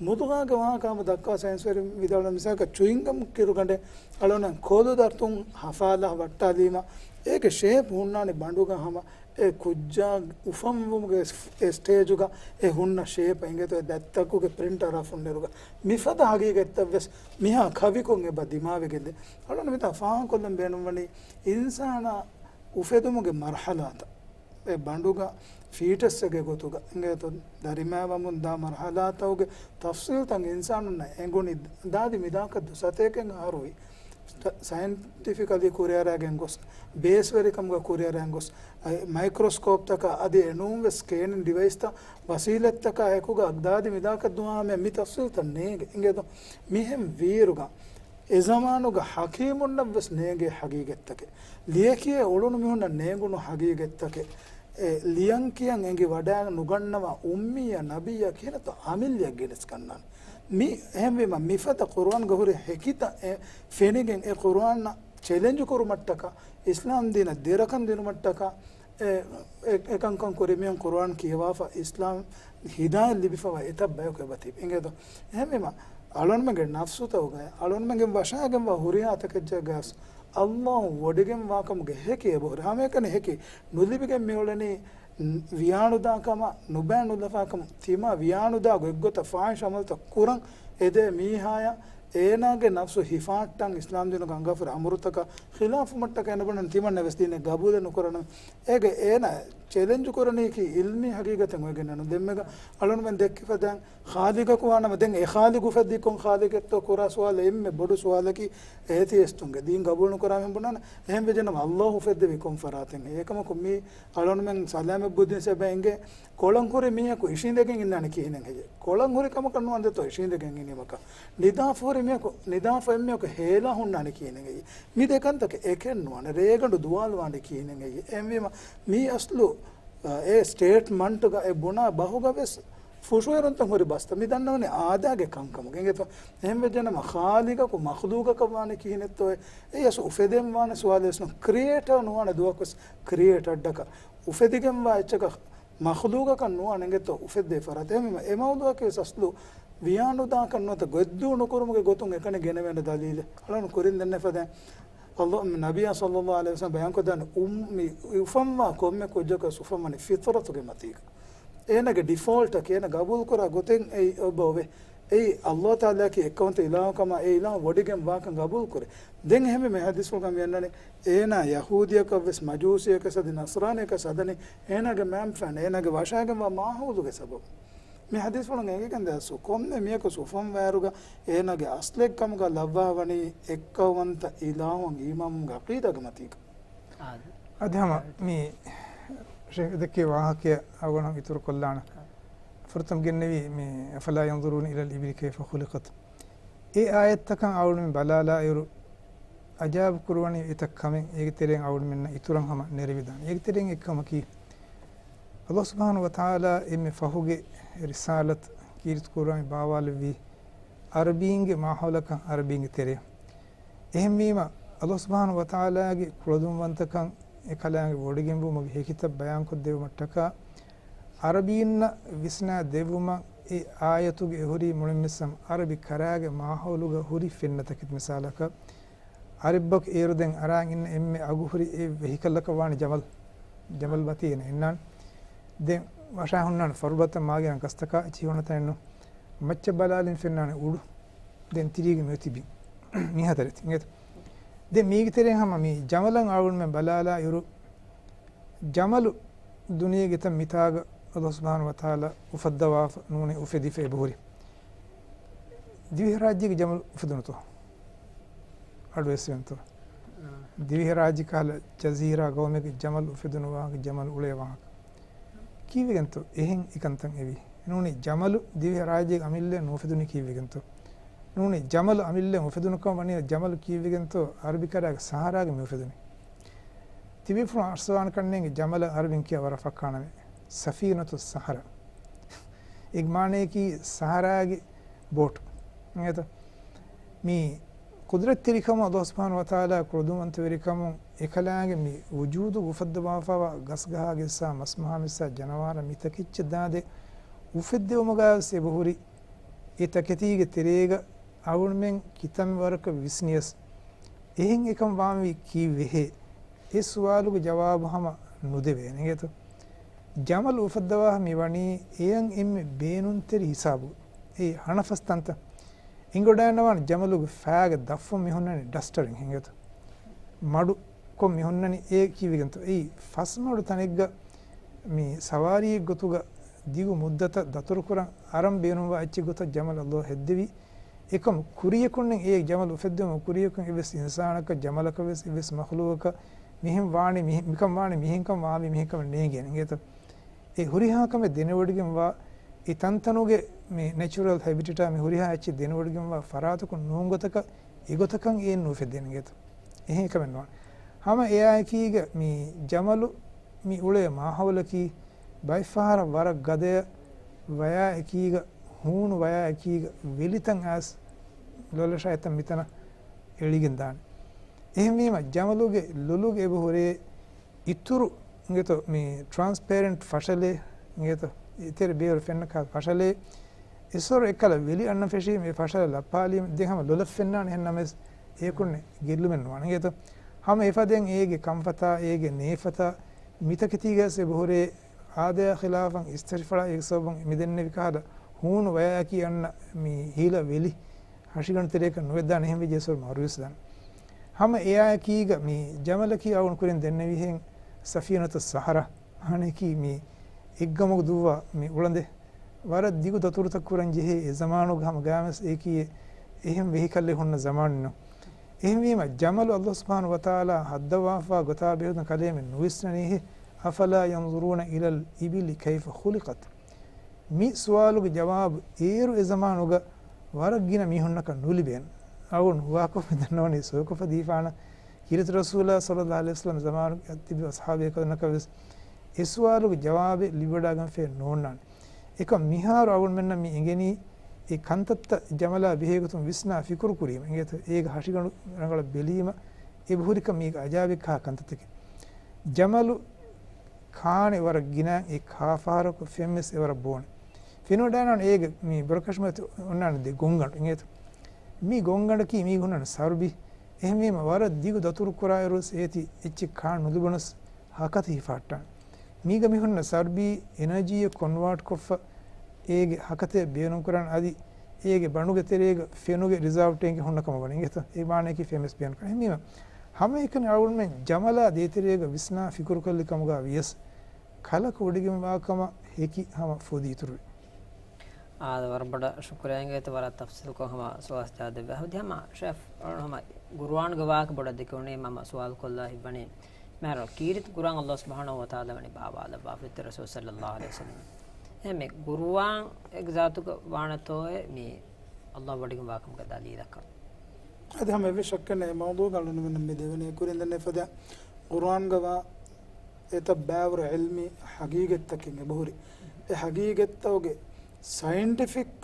މުޟްޣާގެ ވާހަކަ ހަމަ ދައްކާ ސައިންސްވެރިން ވިދާޅުވި މިސާލަކަށް ޗުއިންގަމް ކިރުގަނޑެއް އަޅުގަނޑު ކޯލު ދަރުތުން ހަފާލާ ވައްޓާލީމަ އޭގެ ޝޭޕް ހުންނާނެ ބަނޑުގަ ހަމަ އެ ކުއްޖާ އުފަންވުމުގެ އެ ސްޓޭޖުގަ އެ ހުންނަ ޝޭޕް އިނގޭތޯ އެ ދަތްތަކުގެ ޕްރިންޓަރ އަށް ހުންނައިރުގަ މިފަދަ ހަގީގަތްތައް ވެސް މިހާ ކަވިކޮށް އެބަ ދިމާވެގެންދޭ. އަޅުގަނޑު މިތާ ފާހަގަކޮށްލަން ބޭނުންވަނީ އިންސާނާ އުފެދުމުގެ މަރްޙަލާތައް. އެ ބަނޑުގަ ފީޓަސްއެއްގެ ގޮތުގަ އިނގޭތޯ ދަރިމައިވަމުން ދާ މަރްޙަލާތަކުގެ ތަފްޞީލްތައް އިންސާނުންނަށް އެނގުނީ ދާދި މިދާކަށްދު ސަތޭކައެއް އަހަރުވީ. ސަ-، ސައިންޓިފިކަލީ ކުރިއަރައިގެން ގޮސް، ބޭސްވެރިކަމުގަ ކުރިއަރައިގެން ގޮސް، އައި، މައިކްރޮސްކޯޕްތަކާ އަދި އެނޫންވެސް ސްކޭނިން ޑިވައިސްތައް ވަސީލަތްތަކާ އެކުގަ ދާދި މިދާކަށް ދުވާމެ މި ތަފްޞީލްތައް ނޭނގެ އިނގޭތޯ. މިހެން ވީއިރުގަ އެ ޒަމާނުގަ ޙަކީމުންނަށްވެސް ނޭނގޭ ޙަޤީޤަތްތަކެއް. ލިޔެކިޔޭ އުޅުނު މީހުންނަށް ނޭނގުނު ޙަޤީޤަތްތަކެއް. އެ ލިޔަން ކިޔަން އެނގި ވަޑައި ނުގަންނަވާ އުއްމީއަށް ނަބިއްޔާ ކިހިނެއްތޯ އަމިއްލައަށް ގެނެސް ގަންނާނެ. މި އެހެންވީމަ މިފަދަ ޤުރުއާންގަ ހުރި ހެކިތައް އެ ފެނިގެން އެ ޤުރުއާނަށް ޗެލެންޖު ކުރުމަށްޓަކާ، އިސްލާމް ދީނަށް ދެރަކަން ދިނުމަށްޓަކާ، އެ، އެ، އެކަންކަން ކުރި މީހުން ޤުރުއާން ކިޔަވާފަ، އިސްލާމް ހިދާޔަތް ލިބިފަވާ އެތައް ބަޔަކު އެބަތިބި. އިނގޭތޯ؟ އެހެންވީމަ، އަޅުގަނޑުމެންގެ ނަފްސުތަކުގައި، އަޅުގަނޑުމެންގެ ވަށައިގެންވާ ހުރިހާ ތަކެއްޗެއްގައި ވެސް ﷲ ވޮޑިގެންވާކަމުގެ ހެކި އެބަހުރި. ހަމައެކަނި ހެކި ނުލިބިގެން މިއުޅެނީ، ވިޔާނުދާކަމަށް، ނުބައި ނުލަފާކަމަށް، ތިމާ ވިޔާނުދާ ގޮތްގޮތަށް ފާޙިޝް ޢަމަލުތައް ކުރަން އެދޭ މީހާޔަށް، އޭނާގެ ނަފްސު ހިފާއްޓަން އިސްލާމްދީނުގެ އަންގާފަރި އަމުރުތަކަށް ޚިލާފުވުމަށްޓަކައި ނުބުނަން ތިމަންނަ ވެސް ދީނެއް ގަބޫލެއް ނުކުރަނަމޭ. އޭގެ އޭނާ ޗެލެންޖު ކުރަނީކީ ޢިލްމީ ޙަޤީޤަތެއް އޮވެގެންނެއް ނޫން. ދެންމެގަ އަޅުންމެން ދެއްކިފަދައިން ޚާލިޤަކު ވާނަމަ، ދެން އެ ޚާލިޤު އުފެއްދީ ކޮން ޚާލިޤެއްތޯ ކުރާ ސުވާލެއް އެންމެ ބޮޑު ސުވާލަކީ އޭތިއިސްޓުންގެ. ދީން ގަބޫލު ނުކުރާ މީހުން ބުނާނެ. އެހެން ވެއްޖެނަމަ ﷲ އުފެއްދެވީ ކޮން ފަރާތެއް؟ އެކަމަކު މީ އަޅުންމެން ސަލާމަތް ބުއްދިން ސެބަ އެނގޭ ކޮޅަށް ހުރި މީހަކު އިށީނދެގެން އިންނާނެ ކިހިނެއް ހެއްޔޭ؟ ކޮޅަށް ހުރި ކަމަކަށް ނުވާނެތޯ އިށީނދެގެން އިނީމަކަށް. ނިދާފަ ހުރި މީހަކު، ނިދާފަ އެއްމީހަކު ހޭލާ ހުންނާނެ ކިހިނެއް ހެއްޔޭ؟ މި ދެ ކަންތަކެއް އެކެއް ނުވާނެ. ރޭގަނޑު ދުވާލުވާނީ ކިހިނެއް ހެއްޔޭ؟ އެހެންވީމަ މީ އަސްލު، އަ، އެ ސްޓޭޓްމަންޓުގަ އެ ބުނާ ބަހުގަ ވެސް ފުށުއެރުންތައް ހުރި ބަސްތައް. މި ދަންނަވަނީ އާދައިގެ ކަންކަމުގެ. އިނގޭތޯ؟ އެހެން ވެއްޖެނަމަ ޚާލިޤަކު މަޚްލޫޤަކަށް ވާނީ ކިހިނެއްތޯއޭ؟ އެއީ އަސްލު އުފެދެން ވާނެ ސުވާލެއް ވެސް ނޫން. ކްރިއޭޓަރ ނުވާނެ ދުވަހަކުވެސް ކްރިއޭޓަރ އަށްޓަކައި. އުފެދިގެންވާ އެއްޗަކަށް މަޚްލޫޤަކަށް ނުވާނެ އިނގޭތޯ އުފެއްދޭ ފަރާތެއް. އެހެންވީމަ އެ މައުޟޫޢަކީ ވެސް އަސްލު ވިޔާނުދާކަށް ނުވަތަ ގޮތްދޫ ނުކުރުމުގެ ގޮތުން އެކަނި ގެނެވޭނެ ދަލީލެއް. އަޅަން ކުރިން ދެންނެފަދަ ﷲ ނަބިޔާ ޞައްލައްލާހު ޢަލައިހި ވަސައްލަމަ ބަޔާންކޮށްދާނެ އު-، މި އުފަންވާ ކޮންމެ ކުއްޖަކަސް އުފަންވަނީ ފިޠުރަތުގެ މަތީގަ. އޭނާގެ ޑިފޯލްޓަކީ އޭނާ ގަބޫލުކުރާ ގޮތެއް އެއީ އޮބަ އޮވޭ. އެއީ ﷲ ތަޢާލާއަކީ އެއްކައުވަންތަ އިލާހުކަމާ އެ އިލާހު ވޮޑިގެން ވާކަން ގަބޫލުކުރޭ. ދެން އެހެންވެ މި ޙަދީޘްފުޅުގަ މި އަންނަނީ އޭނާ ޔަހޫދިޔަކަށްވެސް މަޖޫސިޔަކަސް އަދި ނަޞްރާނިޔަކަސް ހަދަނީ އޭނާގެ މައިންފާން އޭނާގެ ވަށާގެންވާ މާހައުލުގެ ސަބަބުން. މި ޙަދީޘްފުޅުން އެނގިގެންދާ ސު ކޮންމެ މީހަކު ސުފަންވާއިރުގަ އޭނާގެ އަސްލެއްކަމުގަ ލައްވާވަނީ އެއްކައުވަންތަ އިލާހު އީމާނުގެ ޢަޤީދާގެ މަތީގަ. އާދެ. އަދި ހަމަ މި ޝޭޚް ދެއްކި ވާހަކަ އަޅުގަނޑު އިތުރު ކޮށްލާނަ. ފުރަތަމަ ގެންނެވީ މި أفلا ينظرون إلى الإبل كيف خلقت. އެ އާޔަތްތަކަށް އަޅުގަނޑު ބަލާލާއިރު، އަޖައިބު ކުރުވަނީ އެތައް ކަމެއް އޭގެ ތެރެއިން އަޅުގަނޑުމެންނަށް އިތުރަށް ހަމަ ނެރެވިދާނެ. އޭގެ ތެރެއިން އެއްކަމަކީ، ﷲ ސުބްޙާނަހޫ ވަތަޢާލާ އެންމެ ފަހުގެ ރިސާލަތު ކީރިތި ޤުރުއާން ބާވާލެއްވީ ޢަރަބީންގެ މާހައުލަކަށް ޢަރަބީންގެ ތެރެއަށް. އެހެންވީމަ، ﷲ ސުބްޙާނަހޫ ވަތަޢާލާގެ ކުޅަދުންވަންތަކަން އެކަލާނގެ ވޮޑިގެންވުމުގެ ޙިކްމަތް ބަޔާންކޮށްދެއްވުމަށްޓަކާ، ޢަރަބީންނަށް ވިސްނާ ދެއްވުމަށް އެ އާޔަތުގެ އެހުރީ މުޅިންވެސް ހަމަ ޢަރަބި ކަރާގެ މާހައުލުގަ ހުރި ފެންނަ ތަކެތި. މިސާލަކަށް، ޢަރަބަކު އޭރު ދެން އަރާން އިންނަ އެންމެ އަގުހުރި އެއް ވެހިކަލްއަކަށް ވާނެ ޖަމަލް. ޖަމަލް މަތީ އޭނަ އިންނާނެ. ދެން ވަށާ ހުންނާނެ ފަރުބަތަށް މާގިނަ ގަސްތަކާ އެއްޗިހި ހުންނަ ތަނެއްނު. މައްޗަށް ބަލާލިން ފެންނާނެ އުޑު. ދެން ތިރީގެ މިއޮތީ ބިން. މިހާތަނަށް ތި އިނގޭތަ؟ ދެން މީގެ ތެރެއިން ހަމަ މި ޖަމަލަށް އަޅުގަނޑުމެން ބަލާލާ އިރު، ޖަމަލު ދުނިޔޭގެ ތަން މިތާގަ ﷲ ސުބްޙާނަހޫ ވަތަޢާލާ އުފައްދަވާފަ ނޫނީ އުފެދިފަ އެބަހުރި. ދިވެހިރާއްޖޭގެ ޖަމަލު އުފެދުނުތޯ؟ އަޑު އެއްސެވެންތޯ؟ ދިވެހިރާއްޖެ ކަހަލަ ޖަޒީރާ ގައުމެއްގެ ޖަމަލު އުފެދުނު ވާހަކަ، ޖަމަލު އުޅޭ ވާހަކަ. ކީއްވެގެންތޯ އެހެން އެކަންތައް އެވީ؟ ނޫނީ ޖަމަލު ދިވެހިރާއްޖޭގެ އަމިއްލައަށް ނުއުފެދުނީ ކީއްވެގެންތޯ؟ ނޫނީ ޖަމަލު އަމިއްލައަށް އުފެދުނުކަން ވަނީ ޖަމަލު ކީއްވެގެންތޯ އަރަބިކަރާގެ ސަހަރާގަ މި އުފެދުނީ. ތިބޭފުޅުން އަރްސަލާން ކަންނޭނގެ ޖަމަލަށް އަރަބިން ކިޔާ ވަރަށް ފައްކާ ނަމެއް. ސަފީނަތު ސަހަރާ. އޭގެ މާނަޔަކީ ސަހަރާގެ ބޯޓު. އިނގޭތަ؟ މި ޤުދްރަތްތެރިކަމު ﷲ ސުބްޙާނަހޫ ވަތަޢާލާ ކުޅަދުންވަންތަވެރިކަމުން އެކަލާނގެ މި ވުޖޫދު އުފައްދަވާފައިވާ ގަސްގަހާގެއްސާ މަސްމަހާމެއްސާ ޖަނަވާރަ މި ތަކެއްޗެއް ދާދެ އުފެއްދެވުމުގަވެސް އެބަހުރި އެ ތަކެތީގެ ތެރޭގަ އަޅުގަނޑުމެން ކިތަންމެ ވަރަކަށް ވިސްނިޔަސް އެހެން އެކަން ވާންވީ ކީއްވެހޭ؟ އެ ސުވާލުގެ ޖަވާބު ހަމަ ނުދެވޭނެ އިނގޭތަ؟ ޖަމަލު އުފައްދަވާ މި ވަނީ އެޔަށް އެންމެ ބޭނުންތެރި ހިސާބު. އެ ހަނަފަސް ތަންތަން. އިނގޮޑާންނަވާން ޖަމަލުގެ ފައިގެ ދަށްފުން މި ހުންނަނީ ޑަސްޓަރެއް އިނގޭތަ؟ މަޑު ކޮށް މި ހުންނަނީ އޭ ކީއްވެގެންތޯ؟ އެއީ ފަސް މަޑު ތަނެއްގަ މި ސަވާރީއެއް ގޮތުގަ ދިގު މުއްދަތަށް ދަތުރުކުރަން އަރަން ބޭނުންވާ އެއްޗެއް ގޮތަށް ޖަމަލު ﷲ ހެއްދެވީ. އެކަމު ކުރިޔަކުންނެއް އެ ޖަމަލު އުފެއްދެވުމުން ކުރިޔަކުން އެއްވެސް އިންސާނަކަށް ޖަމަލަކަށް ވެސް އެއްވެސް މަޚްލޫގަކަށް މިހެން ވާނީ މިހެ-، މިކަން ވާނީ މިހެންކަން ވާމީ މިހެންކަމަށް ނޭނގޭނެ އިނގޭތަ؟ އެ ހުރިހާ ކަމެއް ދެނެވޮޑިގެންވާ އެ ތަންތަނުގެ މި ނެޗުރަލް ހެބިޓެޓާ މި ހުރިހާ އެއްޗެއް ދެނެވޮޑިގެންވާ ފަރާތަކުން ނޫން ގޮތަކަށް އެގޮތަކަށް އެއިން ނުއުފެއްދޭނެ އިނގޭތަ؟ އެހެން ކަމެއް ނުވާނެ. ހަމަ އެއާއެކީގަ މި ޖަމަލު މި އުޅޭ މާހައުލަކީ ބައެއްފަހަރަށް ވަރަށް ގަދަޔަށް ވަޔާ އެކީގަ، ހޫނު ވަޔާ އެކީގަ ވެލިތައް އައިސް ލޮލަށާ އެތަން މިތަނަށް އެޅިގެން ދާނެ. އެހެންވީމަ ޖަމަލުގެ ލޮލުގަ އެބަހުރޭ އިތުރު އިނގޭތޯ މި ޓްރާންސްޕޭރެންޓް ފަށަލެއް އިނގޭތޯ އެތެރެ ބޭރު ފެންނަ ކަހަލަ ފަށަލެއް އެސޮރު އެއްކަލަ ވެލި އަންނަ ފެށީމަ އެ ފަށަލަ ލައްޕާލީމަ ދެން ހަމަ ލޮލަށް ފެންނާނެ އެހެން ނަމަވެސް އޭކުންނެ ގެއްލުމެއް ނުވާނެ އިނގޭތޯ. ހަމަ އެފަދައިން އޭގެ ކަންފަތާ އޭގެ ނޭފަތާ މިތަކެތީގަސް އެބަހުރޭ އާދަޔާ ޚިލާފަށް އިސްތަށިފަޅާ އޭގެ ސަބަބުން މިދެންނެވި ކަހަލަ ހޫނު ވަޔާއަކީ އަންނަ މި ހީލަ ވެލި ހަށިގަނޑު ތެރެއަކަށް ނުވެދާނެ އެހެން ވެއްޖެ އެސޮރު މަރުވެސް ދާނެ. ހަމަ އެއާއެކީގަ މި ޖަމަލަކީ އަޅުގަނޑު ކުރިން ދެންނެވިހެން ސަފީނަތު ސަހަރާ އަނެކީ މި އެއްގަމުގަ ދުއްވާ މި އުޅަނދެއް ވަރަށް ދިގު ދަތުރުތައް ކުރަން ޖެހޭ އެ ޒަމާނުގަ ހަމަ ގާމެސް އެކީ އެހެން ވެހިކަލެއް ހުންނަ ޒަމާނެއް ނޫން. އެހެންވީމަ ޖަމަލު ﷲ ސުބްޙާނަހޫ ވަތަޢާލާ ހައްދަވާފާ ގޮތާ ބެހޭގޮތުން ކަލޭމެން ނުވިސްނަނީހޭ. أفلا ينظرون إلى الإبل كيف خلقت. މި ސުވާލުގެ ޖަވާބު އޭރު އެ ޒަމާނުގަ ވަރަށް ގިނަ މީހުންނަކަށް ނުލިބޭނެ. އަޅުގަނޑު ނުވާކޮށް މި ދަންނަވަނީ ސޯކޮށްފަ ދީފާނަ ކީރިތި ރަސޫލާ ޞައްލައްލާހު ޢަލައިހި ވަސައްލަމް ޒަމާނުގެ ތިބި އަޞްޙާބު ބޭކަލުންނަކަށް ވެސް އެ ސުވާލުގެ ޖަވާބެއް ލިބިވަޑާގެންފައެއް ނޯންނާނެ. އެކަމް މިހާރު އަޅުގަނޑުމެންނަށް މި އެނގެނީ އެ ކަންތައްތައް ޖަމަލާ ބެހޭގޮތުން ވިސްނާ ފިކުރު ކުރީމަ އިނގޭތަ އޭގެ ހަށިގަނޑު ރަނގަޅަށް ބެލީމަ އެބަހުރިކަން މީގެ އަޖާބެއްކަހާ ކަންތައްތަކެއް. ޖަމަލު ކާނެ ވަރަށް ގިނައިން އެ ކާފަހަރަކު ފެންވެސް އެވަރަށް ބޯނެ. ފިނޯޑައިން އޭގެ މި ބުރަކަށި މަތި އޮންނާނެ ދެ ގޮންގަނޑު އިނގޭތޯ. މި ގޮންގަނޑަކީ މީގެ ހުންނަން ސަރުބީ. އެހެންވީމަ ވަރަށް ދިގު ދަތުރު ކުރާއިރުވެސް އޭތި އެއްޗެއް ކާ ނުލިބުނަސް ހަކަތަ ހިފަހައްޓާނެ. މީގަ މި ހުންނަ ސަރުބީ އެނަޖީއަށް ކޮންވާޓް ކޮށްފަ އޭގެ ހަކަތައެއް ބޭނުން ކުރާނެ އަދި އޭގެ ބަނޑުގެ ތެރޭގަ ފެނުގެ ރިޒާވްޓެއްގެ ހުންނަ ކަމަށް ވަނީ އިނގޭތޯ. އެ މާނައަކީ ފެމެސް ބޭނުން ކުރާނެ. އެހެންވީމަ ހަމައެކަނި އަޅުގަނޑުމެން ޖަމަލާ ދޭތެރޭގަ ވިސްނާ ފިކުރުކޮށްލި ކަމުގަ ވިޔަސް ކަލަކު ވޮޑިގެންވާ ކަމަށް ހެކި ހަމަ ފުދި އިތުރުވޭ. އާދެ، ވަރަށް ބޮޑަށް ޝުކުރިއްޔާ އިނގޭތޯ، ވަރަށް ތަފްސީލްކޮށް ހަމަ ސުވާލު ޖަވާބު ދެއްވާ. ހަމަ ޝެފް، އަޅު ހަމަ ގުރުއާންގެ ވާހަކަ ބޮޑަށް ދެކެވުނީ ހަމަ ސުވާލު ކޮށްލާ ހިތްވަނީ. މިހާރު ކީރިތި ގުރުއާން ﷲ ސުބްޙާނަހޫ ވަތަޢާލާ ވަނީ ބާވާލައްވާފަ އިތުރު ރަސޫލު ޞައްލައްލާހު ޢަލައިހި ވަސައްލަމް. އެހެން މި ގުރުއާން އެ ޒާތުގަ ވާނެތޯއޭ މި ﷲ ވޮޑިގެންވާ ކަމުގެ ދަލީލަކަށް؟ އަދި ހަމަ އެއްވެސް ޝައްކެއް ނެތް އެ މައުޟޫޢުގަ އަޅުގަނޑުމެންނަށް މި ދެވެނީ ކުރިން ދެންނެވި ފަދަ ގުރުއާންގަވާ އެތައް ބައިވަރު ޢިލްމީ ހަގީގަތްތަކެއް އެބަހުރި. އެ ހަގީގަތްތަކުގެ ސައިންޓިފިކް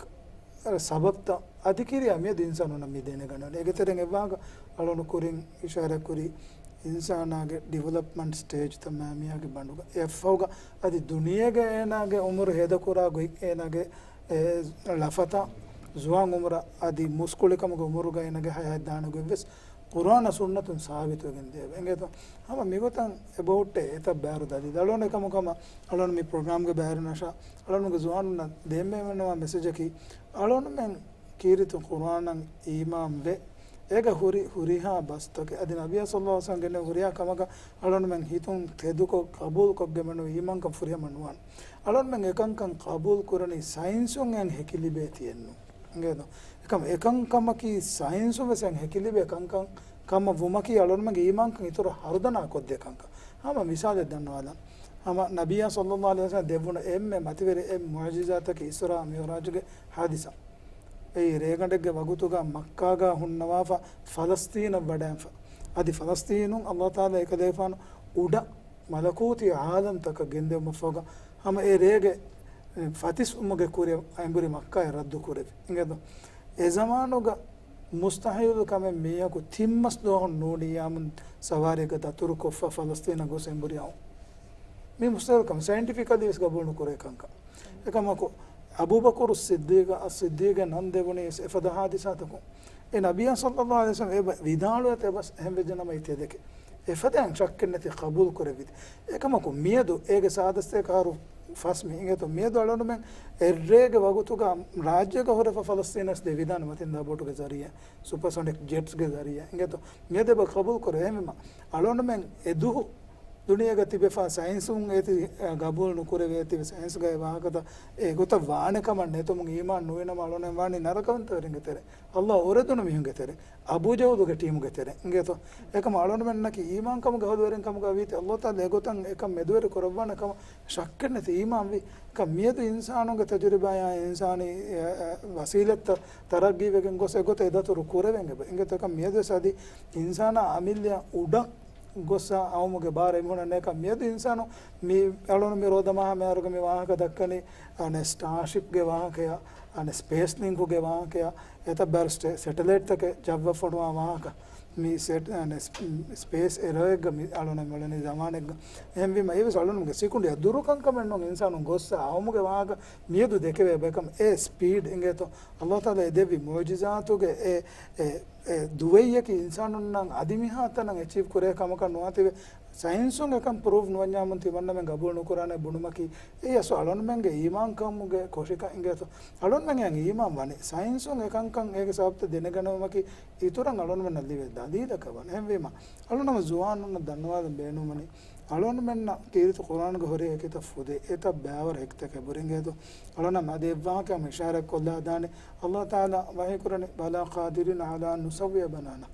ސަބަބްތައް އަދި ކިރިޔާ މިއަދު އިންސާނުންނަށް މި ދެނެގަނެވޭ. އޭގެ ތެރެއިން އެއްވާހަކަ އަޅުގަނޑު ކުރިން އިޝާރާތް ކުރީ، އިންސާނާގެ ޑިވެލޮޕްމަންޓް ސްޓޭޖްތައް މާ މިއާގެ ބަނޑުގަ. އެއަށްފަހުގަ އަދި ދުނިޔޭގަ އޭނާގެ އުމުރު ހޭދަކުރާ ގޮތް، އޭނާގެ އެ ލަފަތައް، ޒުވާން އުމުރަށް އަދި މުސްކުޅިކަމުގެ އުމުރުގަ އޭނާގެ ހަޔާތް ދާނެ ގޮތްވެސް ޤުރުއާނާ ސުންނަތުން ސާބިތުވެގެން ދިޔައެވެ. އިނގޭތޯ؟ ހަމަ މިގޮތަށް އެބަހުއްޓޭ އެތައް ބައިވަރު ދަލީލް. އަޅުގަނޑު އެކަމަކު ހަމަ އަޅުގަނޑު މި ޕްރޮގްރާމްގެ ބައިވެރިންނަށާ އަޅުގަނޑުގެ ޒުވާނުންނަށް ދޭން ބޭނުންވާ މެސެޖަކީ، އަޅުގަނޑުމެން ކީރިތި ޤުރުއާނަށް އީމާންވެ، އޭގަ ހުރި ހުރިހާ ބަސްތަކެއް އަދި ނަބިއްޔާ ޞައްލައްލާހު ޢަލައިހި ވަސައްލަމަ ގެންނެވި ހުރިހާ ކަމަކަށް އަޅުގަނޑުމެން ހިތުން ތެދުކޮށް ޤަބޫލުކޮށްގެން މެނުވީ އީމާންކަން ފުރިހަމަ ނުވާނެ. އަޅުގަނޑުމެން އެކަންކަން ޤަބޫލު ކުރަނީ ސައިންސުން އެއަށް ހެކި ލިބޭތީއެއްނު. އިނގޭތޯ؟ އެކަމަ އެކަންކަމަކީ ސައިންސުން ވެސް އެއަށް ހެކި ލިބޭ ކަންކަން ކަމަށް ވުމަކީ އަޅުގަނޑުމެންގެ އީމާންކަން އިތުރަށް ހަރުދަނާ ކޮށްދޭ ކަންކަން. ހަމަ މިސާލެއް ދަންނަވާލަން. ހަމަ ނަބިއްޔާ ޞައްލައްލާހު ޢަލައިހި ވަސައްލަމަ ދެއްވުނު އެންމެ މަތިވެރި އެއް މުޢުޖިޒާތަކީ އިސްރާ މިޢުރާޖުގެ ޙާދިސާ. އެއީ ރޭގަނޑެއްގެ ވަގުތުގަ މައްކާގަ ހުންނަވާފަ ފަލަސްޠީނަށް ވަޑައިންފަ. އަދި ފަލަސްޠީނުން ﷲ ތަޢާލާ އެކަލޭގެފާނު އުޑަށް މަލަކޫތީ ޢާލަމްތަކަށް ގެންދެވުމަށްފަހުގަ ހަމަ އެ ރޭގެ ފަތިސްވުމުގެ ކުރިއަށް އެނބުރި މައްކާއަށް ރައްދު ކުރެވި. އިނގޭތޯ؟ އެ ޒަމާނުގަ މުސްތަޙީލު ކަމެއް މީހަކު ތިން މަސް ދުވަހުން ނޫނިއްޔާމުން ސަވާރީގަ ދަތުރުކޮށްފަ ފަލަސްޠީނަށް ގޮސް އެނބުރި އައުން. މީ މުސްތަޙީލު ކަމެއް، ސައިންޓިފިކަލީ ވެސް ގަބޫލު ނުކުރޭ ކަންކަން. އެކަމަކު، އަބޫބަކުރު ޞިއްދީޤަށް، އައްޞިއްދީޤުގެ ނަން ދެވުނީ ވެސް އެފަދަ ޙާދިސާތަކުން. އެ ނަބިއްޔާ ޞައްލައްލާހު ޢަލައިހި ވަސައްލަމަ އެބަ ވިދާޅުވެތި އެބަސް އެހެން ވެއްޖެ ނަމަ އެއީ ތެދެކޭ. އެފަދައިން ޝައްކެއް ނެތި ޤަބޫލު ކުރެއްވިތި. އެކަމަކު މިއަދު އޭގެ ސާދަސްތޭކަ އަހަރު ފަސް މި އިނގޭތޯ މިއަދު އަޅުގަނޑުމެން އެއްރޭގެ ވަގުތުގަ ރާއްޖޭގަ ހުރެފަ ފަލަސްޠީނަށް ދެވިދާނެ މަތިންދާ ބޯޓުގެ ޒަރީއާ، ސުޕަރސޯނިކް ޖެޓްސްގެ ޒަރީއާ. އިނގޭތޯ މިއަދު އެބަ ޤަބޫލު ކުރޭ. އެހެންވީމަ އަޅުގަނޑުމެން އެދުހު ދުނިޔޭގަ ތިބެފާ ސައިންސުން އޭތި، އަ، ގަބޫލު ނުކުރެވޭތީވެ ސައިންސްގައި ވާހަކަތައް އެގޮތަށް ވާނެ ކަމަށް ނެތުމުން އީމާން ނުވިނަމަ އަޅުގަނޑުމެން ވާނީ ނަރަކަވަންތަވެރިންގެ ތެރެ. ﷲ އުރެދުނު މީހުންގެ ތެރެ. އަބޫ ޖަހުލުގެ ޓީމުގެ ތެރެ. އިނގޭތޯ؟ އެކަމަ އަޅުގަނޑުމެންނަކީ އީމާންކަމުގެ އަހުލުވެރިން ކަމުގަ ވީތީ ﷲ ތަޢާލާ އެގޮތަށް އެކަން މެދުވެރި ކުރައްވާނެ ކަމަށް ޝައްކެއް ނެތި އީމާންވި. އެކަމަ މިއަދު އިންސާނުންގެ ތަޖުރިބާއާ އިންސާނީ، އެ، އެ، ވަސީލަތްތައް ތަރައްގީވެގެން ގޮސް އެގޮތަށް އެދަތުރު ކުރެވެން އެބަ. އިނގޭތޯ އެކަމަ މިއަދުވެސް އަދި އިންސާނާ އަމިއްލައަށް އުޑަށް ގޮސް އައުމުގެ ބާރު އެމީހުންނަށް ނޭކަ. މިއަދު އިންސާނު މި އަޅުނު މި ރޯދަމާހާ މިހާރުގަ މި ވާހަކަ ދައްކަނީ، އަނެ، ސްޓާޝިޕްގެ ވާހަކަޔާ، އަނެ، ސްޕޭސް ލިންކުގެ ވާހަކަޔާ، އެތައް ބާރު ސެޓެލައިޓްތަކެއް ޖައްވަފަ އޮންނަވާ ވާހަކަ. މި ސެޓް، އަނެ، ސް-، ސްޕޭސް އެރާއެއްގަ މި އަޅުނަށް މިއުޅެނީ ޒަމާނެއްގަ. އެހެންވީމަ އެވެސް އަޅުނުމުގެ ސިކުނޑިއަށް ދުރު ކަންކަމެއް ނޫން އިންސާނުން ގޮއްސަ އައުމުގެ ވާހަކަ މިއަދު ދެކެވޭ ބައެއް ކަމަށް. އެ ސްޕީޑް އިނގޭތޯ ﷲ ތަޢާލާ އެ ދެއްވި މުޢުޖިޒާތުގެ އެ، އެ އެ ދުވެއްޔަކީ އިންސާނުންނަށް އަދި މިހާތަނަށް އެޗީވް ކުރޭ ކަމަކަށް ނުވާތީވެ، ސައިންސުން އެކަން ޕްރޫވް ނުވަންޏާމުން ތިމަންނަމެން ގަބޫލު ނުކުރާނެ ބުނުމަކީ، އެއީ އަސްލު އަޅުންމެންގެ އީމާންކަމުގެ ކޮށިކަން އިނގޭތޯ. އަޅުންމެން އެއަށް އީމާން ވަނީ، ސައިންސުން އެކަންކަން އޭގެ ސަބަބްތައް ދެނެގަނެވުމަކީ އިތުރަށް އަޅުންމެންނަށް ލިބޭ ދަލީލަކަށް ވަން. އެހެންވީމަ، އަޅުން ހަމަ ޒުވާނުންނަށް ދަންނަވާލަން ބޭނުންވަނީ، އަޅުންމެންނަށް ކީރިތި ޤުރްއާންގަ ހުރި އެކިތައް ފުދޭ، އެތައް ބައިވަރު ހެކިތަކެއް ބުރިނގޭތޯ. އަޅުން ހަމަ އަދި އެއްވާހަކަ ހަމަ އިޝާރަތް ކޮށްލާ ދާނެ. ﷲ ތަޢާލާ ވަޙީ ކުރަނީ، "بلى قادرين على أن نسوي بنانه."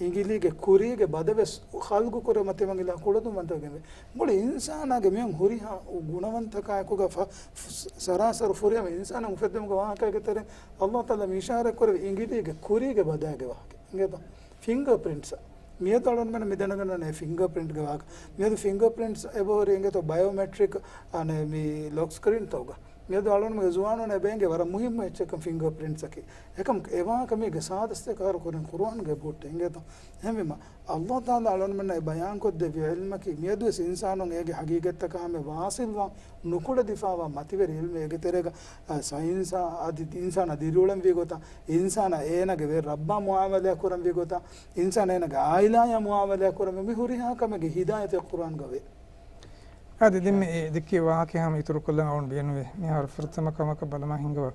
އިނގިލީގެ ކުރީގެ ބަދަވެސް ޚަލްޤު ކުރެމަ ތިމަން އިލާހު ކުޅަދުންވަންތަވެގެންވޭ. މުޅި އިންސާނާގެ މިއޮން ހުރިހާ ގުނަވަންތަކާއެކުގަ ފަ-، ފު-، ސަރާސަރު ފުރިހަމަ އިންސާނުން އުފެއްދުމުގެ ވާހަކައިގެ ތެރެއިން ﷲ ތަޢާލާ މި އިޝާރަތް ކުރެވި އިނގިލީގެ ކުރީގެ ބަދައިގެ ވާހަކަ. އިނގޭތޯ؟ ފިންގަ ޕްރިންޓްސް. މިއަދު އަޅުންމެން މި ދެނެގަންނަވަނީ ފިންގަ ޕްރިންޓްގެ ވާހަކަ. މިއަދު ފިންގަ ޕްރިންޓްސް އެބަހުރި އިނގޭތޯ ބަޔޯމެޓްރިކް، އަނެ، މި ލޮކް ސްކްރީންތަކުގަ. މިއަދު އަޅުންމެ ޒުވާނުން އެބައިނގެ ވަރަށް މުހިއްމު އެއްޗަކަށް ފިންގަރ ޕްރިންޓްސް އަކީ. އެކަމް އެވާހަކަ މީގެ ސާދަސްތެ ކަހަރު ކުރިން ޤުރުއާންގެ ބޯޓެއް އިނގޭތޯ. އެހެންވީމަ، އައްލާހު ތާލާ އަޅުންމެންނަށް އެ ބަޔާންކޮށްދެއްވި ޢިލްމަކީ، މިއަދުވެސް އިންސާނުން އޭގެ ޙަޤީޤަތްތަކާ ހަމަ ވާޞިލްވާ ނުކުޅެދިފާވާ މަތިވެރި ޢިލްމެއް. އޭގެ ތެރޭގަ، އަ، ސައިންސާ އަދި އިންސާނާ ދިރިއުޅެންވީ ގޮތާ، އިންސާނާ އޭނާގެ ވެރި ރައްބާ މުޢާމަލާ ކުރަންވީ ގޮތާ، އިންސާނާ އޭނާގެ ޢާއިލާޔާ މުޢާމަލާ ކުރަންވީ، މި ހުރިހާ ކަމެއްގެ ހިދާޔަތެއް ޤުރުއާންގަ ވޭ. އާދެ، ދެން މި އެ ދެއްކި ވާހަކަ ހަމަ އިތުރުކޮށްލަން އަޅުން ބޭނުވޭ. މިހާރު ފުރަތަމަ ކަމަކަށް ބަލަމާ ހިނގަވާ.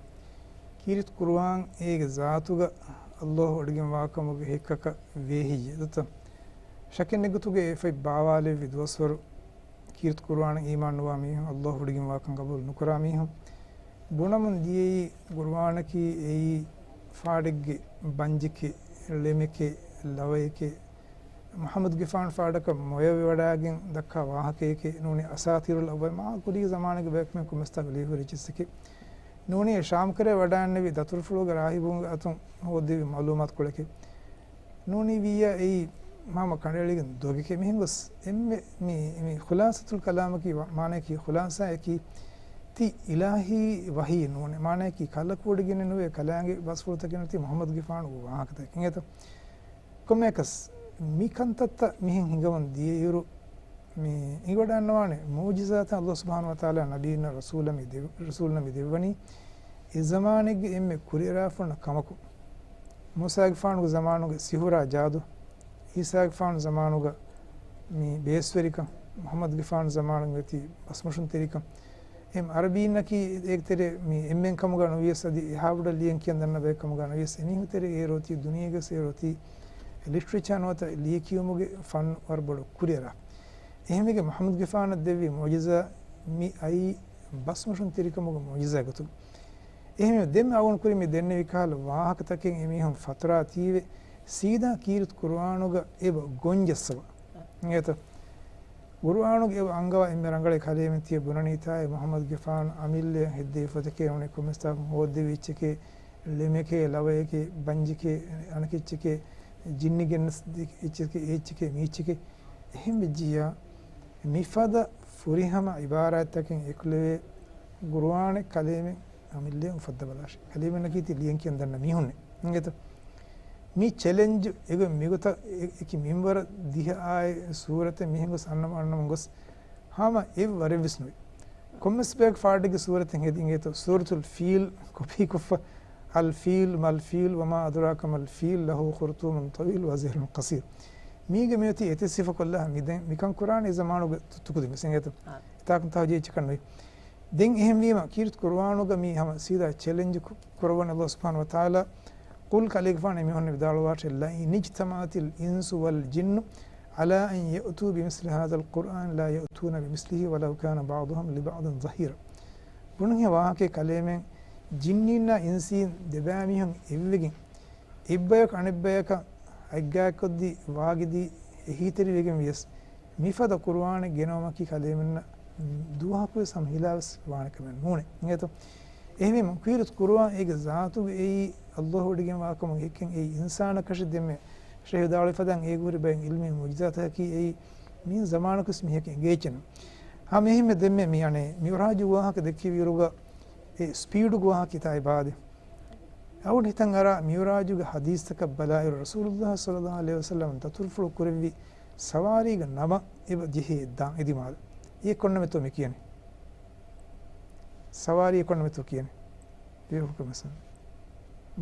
ކީރިތި ޤުރުއާން އޭގެ ޒާތުގަ އައްލާހު ވޮޑިގެންވާކަމުގެ ހެއްކަކަށް ވޭ ހެއްޔޭ؟ ދަތަ ޝަކެއް ނެތްގޮތުގަ އެ ފޮތް ބާވާލެއްވި ދުވަސްވަރު ކީރިތި ޤުރުއާނަށް އީމާން ނުވާ މީހުން، އައްލާހު ވޮޑިގެންވާކަން ޤަބޫލު ނުކުރާ މީހުން، ބުނަމުން ދިޔައީ ޤުރުއާނަކީ އެއީ ފާޑެއްގެ ބަންޖެކޭ، ޅެމެކޭ، ލަވަޔެކޭ، މުޙައްމަދުގެފާނު ފާޑަކަށް މޮޔަވެވަޑައިގެން ދައްކާ ވާހަކައެކޭ، ނޫނީ އަސާޠީރުލް އައްވަލީން، މާ ކުރީގެ ޒަމާނުގެ ބަޔަކު މި ކޮމެސްތާ ލިޔެފަ ހުރި އެއްޗެއްސެކޭ. ނޫނީ ޝާމްކަރައި ވަޑައިންނެވި ދަތުރުފުޅުގެ ރާހިބުންގެ އަތުން ހޯއްދެވި މަޢުލޫމާތުކޮޅެކޭ. ނޫނީ ވިއްޔާ އެއީ ހަމަ ކަނޑައެޅިގެން ދޮގެކޭ. މިހެން ގޮސް އެންމެ މި، މި ޚުލާޞަތުލް ކަލާމަކީ ވަ-، މާނަޔަކީ ޚުލާޞާއަކީ ތި އިލާހީ ވަޙީ ނޫނޭ. މާނަޔަކީ ކަލަކު ވޮޑިގެނެއް ނުވޭ، ކަލާނގެ ބަސްފުޅުތަކެއް ނޫން، ތި މުޙައްމަދުގެފާނުގެ ވާހަކަތަކެއް އިނގޭތޯ. ކޮންމެއަކަސް މި ކަންތައްތައް މިހެން ހިނގަމުން ދިޔައިރު، މި އިނގިވަޑައިގަންނަވާނެ މުޢުޖިޒާތައް އައްލާހު ސުބްޙާނަހޫ ވަތަޢާލާ ނަބީންނަށް ރަސޫލަށް މި ދެ-، ރަސޫލުންނަށް މި ދެއްވަނީ، އެ ޒަމާނެއްގެ އެންމެ ކުރިއަރާފަ އޮންނަ ކަމަކު. މޫސާގެފާނުގެ ޒަމާނުގެ ސިހުރާ ޖާދު، ޢީސާގެފާނު ޒަމާނުގަ މި ބޭސްވެރިކަން، މުޙައްމަދުގެފާނު ޒަމާނުގެ ތި ބަސްމޮށުންތެރިކަން، އެހެން ޢަރަބީންނަކީ އޭގެ ތެރޭ މި އެންމެން ކަމުގަ ނުވިޔަސް، އަދި އެހާ ބޮޑަށް ލިޔަން ކިޔަން ދަންނަ ބައެއް ކަމުގަ ނުވިޔަސް، އެމީހުން ތެރޭ އޭރު އޮތީ ދުނިޔޭގަ އޭރު އޮތީ ލިޓްރެޗާ ނުވަތަ ލިޔެކިޔުމުގެ ފަންނު ވަރަށް ބޮޑަށް ކުރިއަރާ. އެހެންވެގެން މުޙައްމަދުގެފާނަށް ދެއްވި މުޢުޖިޒާ މި އައީ ބަސްމޮށުންތެރިކަމުގެ މުޢުޖިޒާ ގޮތުން. އެހެންވެ، ދެންމެ އަޅުގަނޑު ކުރިން މި ދެންނެވި ކަހަލަ ވާހަކަތަކެއް އެމީހުން ފަތުރާތީވެ، ސީދާ ކީރިތި ޤުރުއާނުގަ އެބަ ގޮންޖައްސަވާ. އިނގޭތަ؟ ޤުރުއާނުގަ އެބަ އަންގަވާ އެންމެ ރަނގަޅެއް ކަލޭމެން ތިޔަ ބުނަނީތާއޭ މުޙައްމަދުގެފާނު އަމިއްލައަށް ހެއްދެވި ފޮތެކޭ ނޫނީ ކޮމެސްތާކުން ހޯއްދެވި އެއްޗެކޭ، ޅެމެކޭ، ލަވަޔެކޭ، ބަންޖެކޭ، އަނެކެއްޗެކޭ، ޖިންނި ގެންނަސް ދެ އެއްޗެކޭ، އެއްޗެކޭ، މީއްޗެކޭ. އެހެން ވެއްޖިއްޔާ، މިފަދަ ފުރިހަމަ ޢިބާރާތްތަކެއް އެކުލެވޭ، ޤުރުއާނެއް ކަލޭމެން އަމިއްލައަށް އުފައްދަބަލާށި. ކަލޭމެންނަކީ ތި ލިޔަން ކިޔަން ދަންނަ މީހުންނޭ. އިނގޭތަ؟ މި ޗެލެންޖު އެގޮތް މިގޮތަށް އެ-، އެކި މިންވަރަށް ދިހަ އާއި ސޫރަތެއް މިހެން ގޮސް އަންނަމުން އަންނަމުން ގޮސް ހަމަ އެއްވަރެއްވެސް ނުވޭ. ކޮންމެސް ބަޔަކު ފާޑެއްގެ ސޫރަތެއް ހެދި އިނގޭތޯ، ސޫރަތުލް ފީލް ކޮޕީކޮށްފަ، އަލް ފީލް، މަލް ފީލް، ވަމާ އަދުރާކަ މަލް ފީލް، ލަހޫ ޚުރްޠޫމުން ޠަވީލް ވަ ޒިހްރުން ޤަޞީރް. މީގެ މިއޮތީ އެތި ސިފަކޮށްލާ މި ދެން މިކަން ކުރާނީ އެ ޒަމާނުގެ ތު-، ތުކުދިން ވެސް އިނގޭތޯ. އާ. އެތާކުން ތަހުޖީ އެއްޗަކަށް ނުވި. ދެން އެހެންވީމަ، ކީރިތި ޤުރުއާނުގަ މީ ހަމަ ސީދާ ޗެލެންޖް ކު-، ކުރައްވަން އަލްލާހު ސުބްޙާނަހޫ ވަތަޢާލާ، ޤުލް ކަލޭގެފާނު އެމީހުންނަށް ވިދާޅުވާށޭ، لئن اجتمعت الإنس والجن على أن يأتوا بمثل هذا القرآن لا يأتون بمثله ولو كان بعضهم لبعض ظهيرا. ބުނަން ހެ ވާހަކައެއް ކަލޭމެން ޖިންނީންނާ އިންސީން ދެބައިމީހުން އެއްވެގެން، އެއްބަޔަކު އަނެއްބަޔަކަށް އަތްގާތްކޮށްދީ ވާގިދީ އެހީތެރިވެގެން ވިޔަސް، މިފަދަ ޤުރުއާނެއް ގެނައުމަކީ ކަލޭމެންނަށް ދުވަހަކުވެސް ހަމަ ހިލާވެސް ވާނެ ކަމެއް ނޫނޭ. އިނގޭތޯ؟ އެހެންވީމަ، ކީރިތި ޤުރުއާން އޭގެ ޒާތުގަ އެއީ އަލްލާހު ވޮޑިގެންވާ ކަމުގެ ހެއްކެއް އެއީ އިންސާނަކަށެއް ދެންމެ ޝޭޚް ވިދާޅުވި ފަދައިން އޭގެ ހުރި ބައެއް ޢިލްމީ މުޢުޖިޒާތަކަކީ އެއީ މިއިން ޒަމާނަކުވެސް މީހަކަށް އެނގޭ އެއްޗެއް ނޫން. ހަމަ އެހެންމެ ދެންމެ މި އަނެއް މިޢުރާޖު ވާހަކަ ދެއްކެވިއިރުގަ އެ ސްޕީޑުގެ ވާހަކަ ކިތާއި ބާދެ. އަޅުގަނޑު ހިތަށް އަރާ މިޢުރާޖުގެ ޙަދީޘްތަކަށް ބަލާއިރު، ރަސޫލުއްލާހި ޞައްލައްލާހު ޢަލައިހި ވަސައްލަމަ ދަތުރުފުޅު ކުރެއްވި ސަވާރީގެ ނަމަށް އެބަ ޖެހޭ ދާން އެދިމާލަށް. އެ ކޮންނަމެތޯ މި ކިޔަނީ؟ ސަވާރީ ކޮންނަމެތޯ ކިޔަނީ؟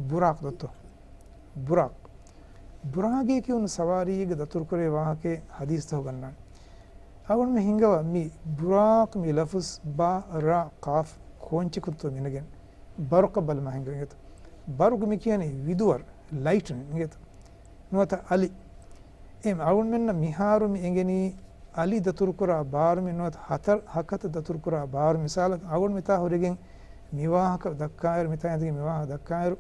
ބުރާޤް ދޯ؟ ބުރާޤް. ބުރާގޭ ކިޔުނު ސަވާރީގެ ދަތުރުކުރޭ ވާހަކައެއް ޙަދީޘްތަކު ގަންނާނެ. އަޅުގަނޑުމެން ހިނގަވާ މި ބުރާޤް މި ލަފުޒް ބާ ރާ ޤާފް ކޯންޗެއް ކޮންތޯ މިނެގެން؟ ބަރުޤަށް ބަލަމާ ހިނގަވޭތަ؟ ބަރުޤް މި ކިޔަނީ ވިދުވަރު، ލައިޓްނިން އިނގޭތަ؟ ނުވަތަ އަލި. އެހެން އަޅުގަނޑުމެންނަށް މިހާރު މި އެނގެނީ އަލި ދަތުރުކުރާ ބާރު މި ނުވަތަ ހަތަރު ހަކަތަ ދަތުރުކުރާ ބާރު. މިސާލަކަށް އަޅުގަނޑު މިތާ ހުރެގެން މި ވާހަކަ ދައްކާއިރު، މިތާ އިނދެގެން މި ވާހަކަ ދައްކާއިރު،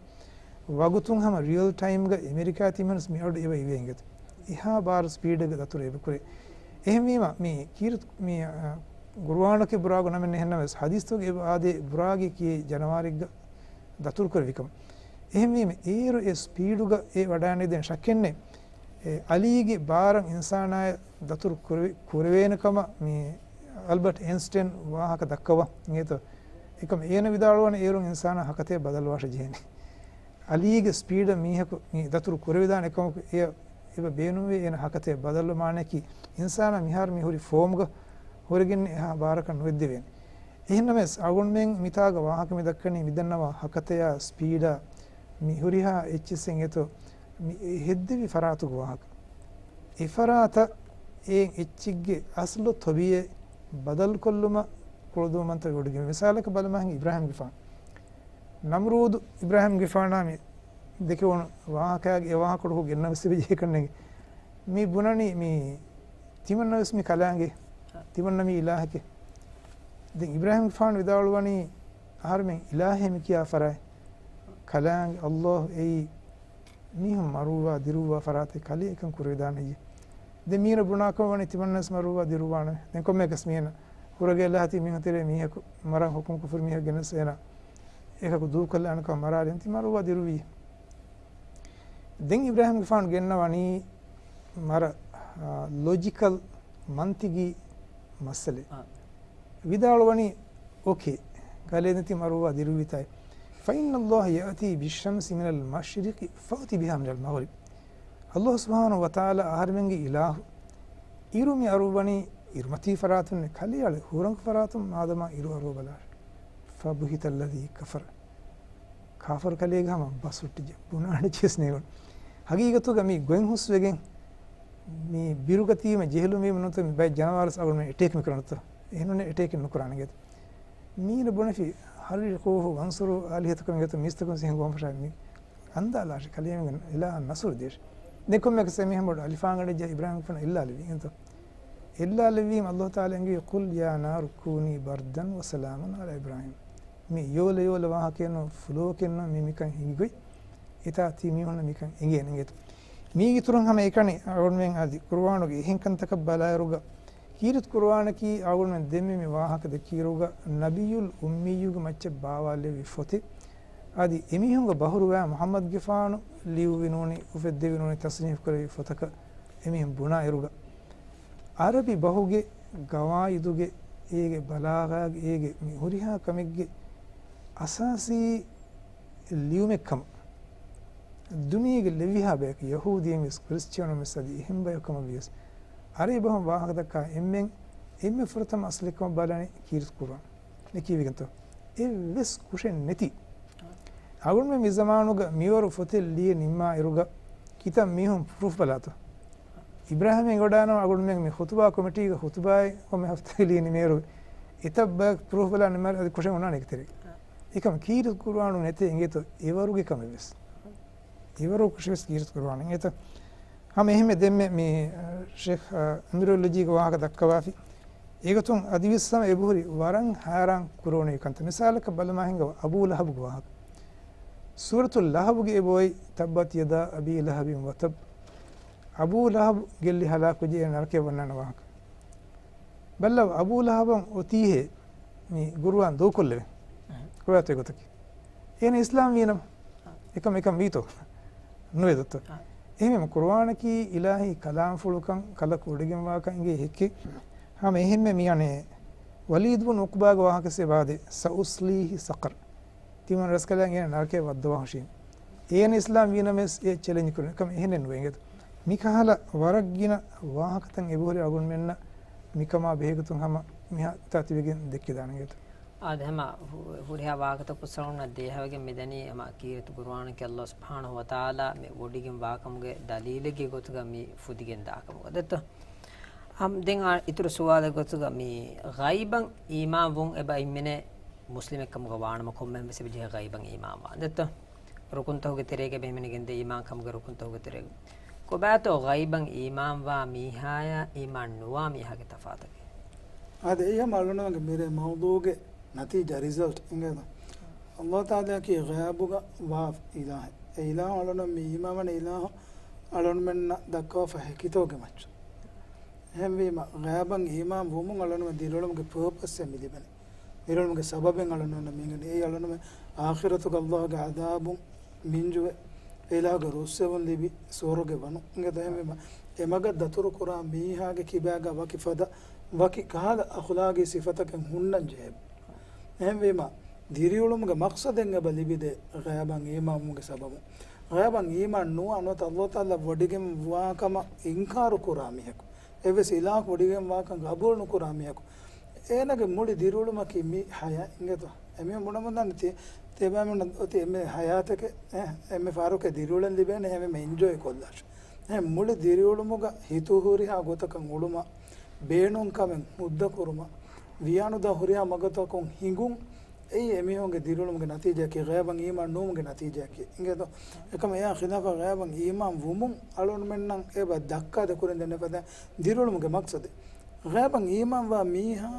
ވަގުތުން ހަމަ ރިއަލް ޓައިމްގަ އެމެރިކާ ތިމަންސް މިއަޑު އެބަ އިވޭ އިނގޭތަ؟ އެހާ ބާރު ސްޕީޑެއްގަ ދަތުރު އެބަ ކުރޭ. އެހެންވީމަ، މި ކީރިތި މި، އަ، ޤުރުއާނަކީ ބުރާގެ ނަމެއް ނެހެންނަމަވެސް، ޙަދީޘްތަކުގަ އެބަ އާދޭ ބުރާގެ ކިޔޭ ޖަނަވާރެއްގަ ދަތުރުކުރެވިކަމަށް. އެހެންވީމަ، އޭރު އެ ސްޕީޑުގަ އެ ވަޑާނެ ދެން ޝައްކެއްނެއް. އެ އަލީގެ ބާރަށް އިންސާނާއަށް ދަތުރު ކުރެވޭ-، ކުރެވޭނެ ކަމަށް މި އަލްބަޓް އައިންސްޓައިން ވާހަކަ ދައްކަވާ އިނގޭތޯ. އެކަމް އޭނަ ވިދާޅުވަނީ އޭރުން އިންސާނާ ހަކަތައެއް ބަދަލުވާށޭ ޖެހޭނެ. އަލީގެ ސްޕީޑަށް މީހަކު މި ދަތުރު ކުރެވިދާނެ ކަމަކު އެ އެބަ ބޭނުންވޭ އޭނަ ހަކަތައެއް ބަދަލުވުމާ ނެކި އިންސާނާ މިހާރު މި ހުރި ފޯމްގަ ހުރެގެން އެހާ ބާރަކަށް ނުވެއްދެވޭނެ. އެހެންނަމަވެސް އަޅުގަނޑުމެން މިތާގަ ވާހަކަ މި ދައްކަނީ މިދަންނަވާ ހަކަތަޔާ ސްޕީޑާ މި ހުރިހާ އެއްޗިއްސެއް އެތޯ މި ހެއްދެވި ފަރާތުގެ ވާހަކަ. އެފަރާތަށް އެ އެއްޗެއްގެ އަސްލު ތޮބީއެއް ބަދަލުކޮށްލުމަށް ކުޅަދުންވަންތަ ވޮޑިގެން. މިސާލަކަށް ބަލަމާ އިބްރާހިމްގެފާނު. ނަމްރޫދު އިބްރާހިމްގެފާނާ މި ދެކެވުނު ވާހަކައިގެ އެ ވާހަކަ ކޮޅު ގެންނަވެސް އެބަ ޖެހިކަންނޭނގެ. މި ބުނަނީ މި ތިމަންނަވެސް މި ކަލާނގެ. ތިމަންނަ މީ އިލާހެކޭ. ދެން އިބްރާހިމްގެފާނު ވިދާޅުވަނީ އަހަރުމެން އިލާހޭ މި ކިޔާ ފަރާތް. ކަލާނގެ އައްލާހު އެއީ މީހުން މަރުވާ ދިރުއްވާ ފަރާތެއް ކަލޭ އެކަން ކުރެވިދާނެ ހެއްޔޭ؟ ދެން މީނަ ބުނާކަމަށް ވަނީ ތިމަންނަސް މަރުވާ ދިރުއްވާނެ. ދެން ކޮންމެއަކަސް މީނަ ހުރަގެއް ލަހަތީ މީހުން ތެރޭ މީހަކު މަރާ ހުކުމް ކުފުރި މީހަކު ގެނެސް އޭނަ އެކަކު ދޫކޮށްލާނެ ކަމަށް މަރާލިން ތި މަރުވާ ދިރުވީ. ދެން އިބްރާހިމްގެފާނު ގެންނަވަނީ މަރަ، އާ، ލޮޖިކަލް މަންތިގީ މައްސަލެއް. އާ. ވިދާޅުވަނީ، އޯކޭ، ކަލޭ ދެން ތި މަރުވާ ދިރުވިތާއި. فإن الله يأتي بالشمس من المشرق فأت بها من المغرب. އައްލާހު ސުބްޙާނަހު ވަތަޢާލާ އަހަރެމެންގެ އިލާހު އިރު މި އަރުއްވަނީ އިރުމަތީ ފަރާތުންނެއް ކަލޭ އަޅެ ހުރަނގު ފަރާތުން މާދަމާ އިރު އަރުވަބަލާށޭ. فبهت الذي كفر. ކާފަރު ކަލޭގެ ހަމަ ބަސް ހުއްޓިއްޖެ. ބުނާނެ ޗެސް ނޭގުން. ހަގީގަތުގަ މީ ގޮތް ހުސްވެގެން މި ބިރުގަތީމަ ޖެހިލުމީމަ ނުތަ މި ބައެއް ޖަނަވާރުސް އަޅުގަނޑުމެން އެޓޭކް މިކުރަންތަ؟ އެހެންނޫނޭ އެޓޭކް ނުކުރާނެ ގެތަ؟ މީނަ ބުނެފި ހަރި ކޯހު ވަންސުރު އާލިހަތަކުން ގެތަ މީސްތަކުން ސިހަން ގޮންފަށާ މި އަންދާލާށި ކަލޭމެންގެ އިލާހަށް ނަސުރު ދޭށި. ދެން ކޮންމެއަކަސް އެމީހަށް ބޮޑު އަލިފާންގަނޑެއްޖެ އިބްރާހިމް ފަނަ އެއްލާލެވީ އެންތޯ؟ އެއްލާލެއްވީމަ އައްލާހު ތަޢާލާ އެނގޭ، قل يا نار كوني بردا وسلاما على إبراهيم. މި ޔޯލަ ޔޯލަ ވާހަކައެއްނު، ފުލޯކެއްނު، މި މިކަން ހިނގިގޮތް. އެތާ ތީ މީހުންނަށް މިކަން އެނގޭނެ އިނގޭތަ؟ މީގެ އިތުރުން ހަމަ އެކަނި އަޅުގަނޑުމެން އަދި ޤުރުއާނުގެ އެހެން ކަންތަކަށް ބަލާއިރުގަ، ކީރިތި ޤުރުއާނަކީ އަޅުގަނޑުމެން ދެންމެ މި ވާހަކަ ދެއްކިއިރުގަ ނަބިއްޔުލް އުއްމިއްޔުގެ މައްޗަށް ބާވާލެއްވި ފޮތެއް. އަދި އެމީހުންގެ ބަހުރުވާ މުޙައްމަދުގެފާނު ލިޔުއްވި ނޫނީ، އުފެއްދެވި ނޫނީ، ތަޞްނީފު ކުރެއްވި ފޮތަކަށް އެމީހުން ބުނާއިރުގަ، ޢަރަބި ބަހުގެ ގަވާއިދުގެ، އޭގެ ބަލާޣާގެ، އޭގެ މި ހުރިހާ ކަމެއްގެ އަސާސީ ލިޔުމެއް ކަމަށް ދުނިޔޭގެ ލެއްވިހާ ބަޔަކު، ޔަހޫދީން ވެސް، ކްރިސްޗިއަނުން ވެސް އަދި އެހެން ބަޔަކު ކަމަށް ވިޔަސް، ޢަރަބި ބަހުން ވާހަކަ ދައްކާ އެންމެން، އެންމެ ފުރަތަމަ އަސްލެއް ކަމަށް ބަލަނީ ކީރިތި ޤުރުއާން. ނެކީވިގެންތޯ؟ އެއްވެސް ކުށެއް ނެތި. އަޅުގަނޑުމެން މި ޒަމާނުގަ މިވަރު ފޮތެއް ލިޔެ ނިންމާ އިރުގަ ކިތައް މީހުން ޕްރޫފް ބަލާތޯ؟ އިބްރާހިމް އެނގިވަޑާނަމަ އަޅުގަނޑުމެން މި ޚުތުބާ ކޮމިޓީގަ ޚުތުބާއެއް ކޮންމެ ހަފްތާއެއް ލިޔެ ނިމޭއިރު އެތައް ބަޔަކު ޕްރޫފް ބަލާ ނިމާ އަދި ކުށެއް އޮންނާނެ އޭގެ ތެރޭގަ. އެކަމަ ކީރިތި ޤުރުއާނު ނެތޭ އިނގޭތޯ އެވަރުގެ ކަމެއް ވެސް. އެވަރު ކުށެއް ވެސް ކީރިތި ޤުރުއާނު އިނގޭތޯ. ހަމަ އެހެންމެ ދެންމެ މި، އަ، ޝޭޚް، އަ، އެމްބްރިއޮލޮޖީގެ ވާހަކަ ދައްކަވާފި. އޭގޮތުން އަދިވެސް ހަމަ އެބަހުރި ވަރަށް ހައިރާން ކުރެވުނު ކަންތައް. މިސާލަކަށް ބަލަމާ ހިނގަވާ އަބޫ ލަހަބުގެ ވާހަކަ. ސޫރަތުލް ލަހަބުގެ އެބައޮތް تبت يدا أبي لهب وتب. އަބޫ ލަހަބު ގެއްލި ހަލާކުވެއްޖެ އޭނަ ނަރަކަޔަށް ވަންނާނެ ވާހަކަ. ބައްލަވާ އަބޫ ލަހަބަށް އޮތީހޭ މި ޤުރުއާން ދޫކޮށްލެވެ. ކޮބާތޯ އެގޮތަކީ؟ އޭނަ އިސްލާމް ވީނަމަ. އެކަމް، އެކަމް ވީތޯ؟ ނުވޭ ދޯ. އާ. އެހެންވީމަ ޤުރުއާނަކީ އިލާހީ ކަލާމްފުޅުކަން ކަލަކު އުޑިގެންވާކަން އިނގޭ ހެއްކެއް. ހަމަ އެހެންމެ މި އަނެއް ވަލީދު ބުން ޢުޤްބާގެ ވާހަކަ ސެބާދެ، سأصليه سقر. ތިމަން ރަސްކަލާނގެ އޭނަ ނަރަކަޔަށް ވައްދަވާހުށީ. އޭނަ އިސްލާމް ވީނަމަވެސް އެ ޗެލެންޖް ކުރޭ. އެކަމް އެހެނެއް ނުވޭ އިނގޭތޯ. މިކަހަލަ ވަރަށް ގިނަ ވާހަކަތައް އެބަހުރި އަޅުގަނޑުމެންނަށް މިކަމާ ބެހޭގޮތުން ހަމަ މިހާ ތާތިވެގެން ދެއްކިދާނެ އިނގޭތޯ. އާދެ، ހަމަ ހު-، ހުރިހާ ވާހަކަތައް ކުއްސަޅުންނަށް ދޭހަވެގެން މިދަނީ ހަމަ ކީރިތި ޤުރުއާނަކީ ﷲ ސުބްޙާނަހޫ ވަތަޢާލާ މި ވޮޑިގެން ވާކަމުގެ ދަލީލެއްގެ ގޮތުގަ މި ފުދިގެން ދާކަމުގަ ދެއްތޯ. ހަމަ ދެން އާ އިތުރު ސުވާލެއް ގޮތުގަ މި ޣައިބަށް އީމާން ވުން އެބަ އިންމެނޭ މުސްލިމެއްކަމުގަ ވާނަމަ ކޮންމެހެން ވެސް އެބަޖެހޭ ޣައިބަށް އީމާން ވާން ދެއްތޯ. ރުކުންތަހުގެ ތެރޭގަ އެބަ އިންމެނި ގެންދޭ އީމާންކަމުގެ ރުކުންތަހުގެ ތެރޭގަ. ކޮބާތޯ ޣައިބަށް އީމާންވާ މީހާޔާ އީމާން ނުވާ މީހާގެ ތަފާތަކީ؟ އާދެ، އެއީ ހަމަ އަޅުގަނޑުމެންގެ މިރޭ މައުޟޫގެ ނަތީޖާ، ރިޒަލްޓް އިނގޭތަ؟ ﷲ ތަޢާލާއަކީ ޣައިބުގަ ވާ އިލާހެއް. އެ އިލާހު އަޅުގަނޑު މި އީމާންވަނީ އިލާހު އަޅުގަނޑުމެންނަށް ދައްކަވާފަ ހެކިތޯގެ މައްޗަށް. އެހެންވީމަ، ޣައިބަށް އީމާން ވުމުން އަޅުގަނޑުމެން ދިރިއުޅުމުގެ ޕާޕަސްއެއް މި ލިބެނީ. ދިރިއުޅުމުގެ ސަބަބެއް އަޅުގަނޑުމެންނަށް މި އިނގެނީ. އެއީ އަޅުގަނޑުމެން އާޚިރަތުގަ ﷲގެ ޢަޛާބުން މިންޖުވެ، އިލާހުގެ ރުއްސެވުން ލިބި ސުވަރުގެ ވަނުން އިނގޭތަ. އެހެންވީމަ، އެމަގަށް ދަތުރުކުރާ މީހާގެ ކިބާގަ ވަކި ފަދަ، ވަކި ކަހަލަ އަޚުލާގީ ސިފަތަކެއް ހުންނަން ޖެހޭ. އެހެންވީމަ، ދިރިއުޅުމުގެ މަޤްޞަދެއް އެބަ ލިބިދޭ ޣައިބަށް އީމާންވުމުގެ ސަބަބުން. ޣައިބަށް އީމާން ނުވާ ނުވަތަ ﷲ ތަޢާލާ ވޮޑިގެންވާ ކަމަށް އިންކާރު ކުރާ މީހަކު، އެއްވެސް އިލާހަކު ވޮޑިގެންވާކަން ގަބޫލު ނުކުރާ މީހަކު، އޭނާގެ މުޅި ދިރިއުޅުމަކީ މި ޙަޔާތް އިނގޭތޯ. އެމީހުން ބުނަމުންދާނެ ތި، ތިޔަބައިމީހުންނަށް އޮތީ އެންމެ ޙަޔާތެކޭ، އެ، އެންމެ ފަހަރުކޭ ދިރިއުޅެން ލިބޭނެ އެންމެ އެންޖޯއި ކޮށްލާށޭ. އެ މުޅި ދިރިއުޅުމުގަ ހިތު ހުރިހާ ގޮތަކަށް އުޅުމަށް، ބޭނުން ކަމެއް ހުއްދަ ކުރުމަށް، ވިޔާނުދާ ހުރިހާ މަގުތަކުން ހިނގުން، އެއީ އެމީހުންގެ ދިރިއުޅުމުގެ ނަތީޖާއަކީ، ޣައިބަށް އީމާން ނުވުމުގެ ނަތީޖާއަކީ. އިނގޭތޯ؟ އެކަމަށް އެއާ ޚިލާފަށް ޣައިބަށް އީމާން ވުމުން އަޅުގަނޑުމެންނަށް އެބަ ދައްކާދޭ ކުރިން ދެންނެވިފަދަ ދިރިއުޅުމުގެ މަޤްޞަދެއް. ޣައިބަށް އީމާންވާ މީހާ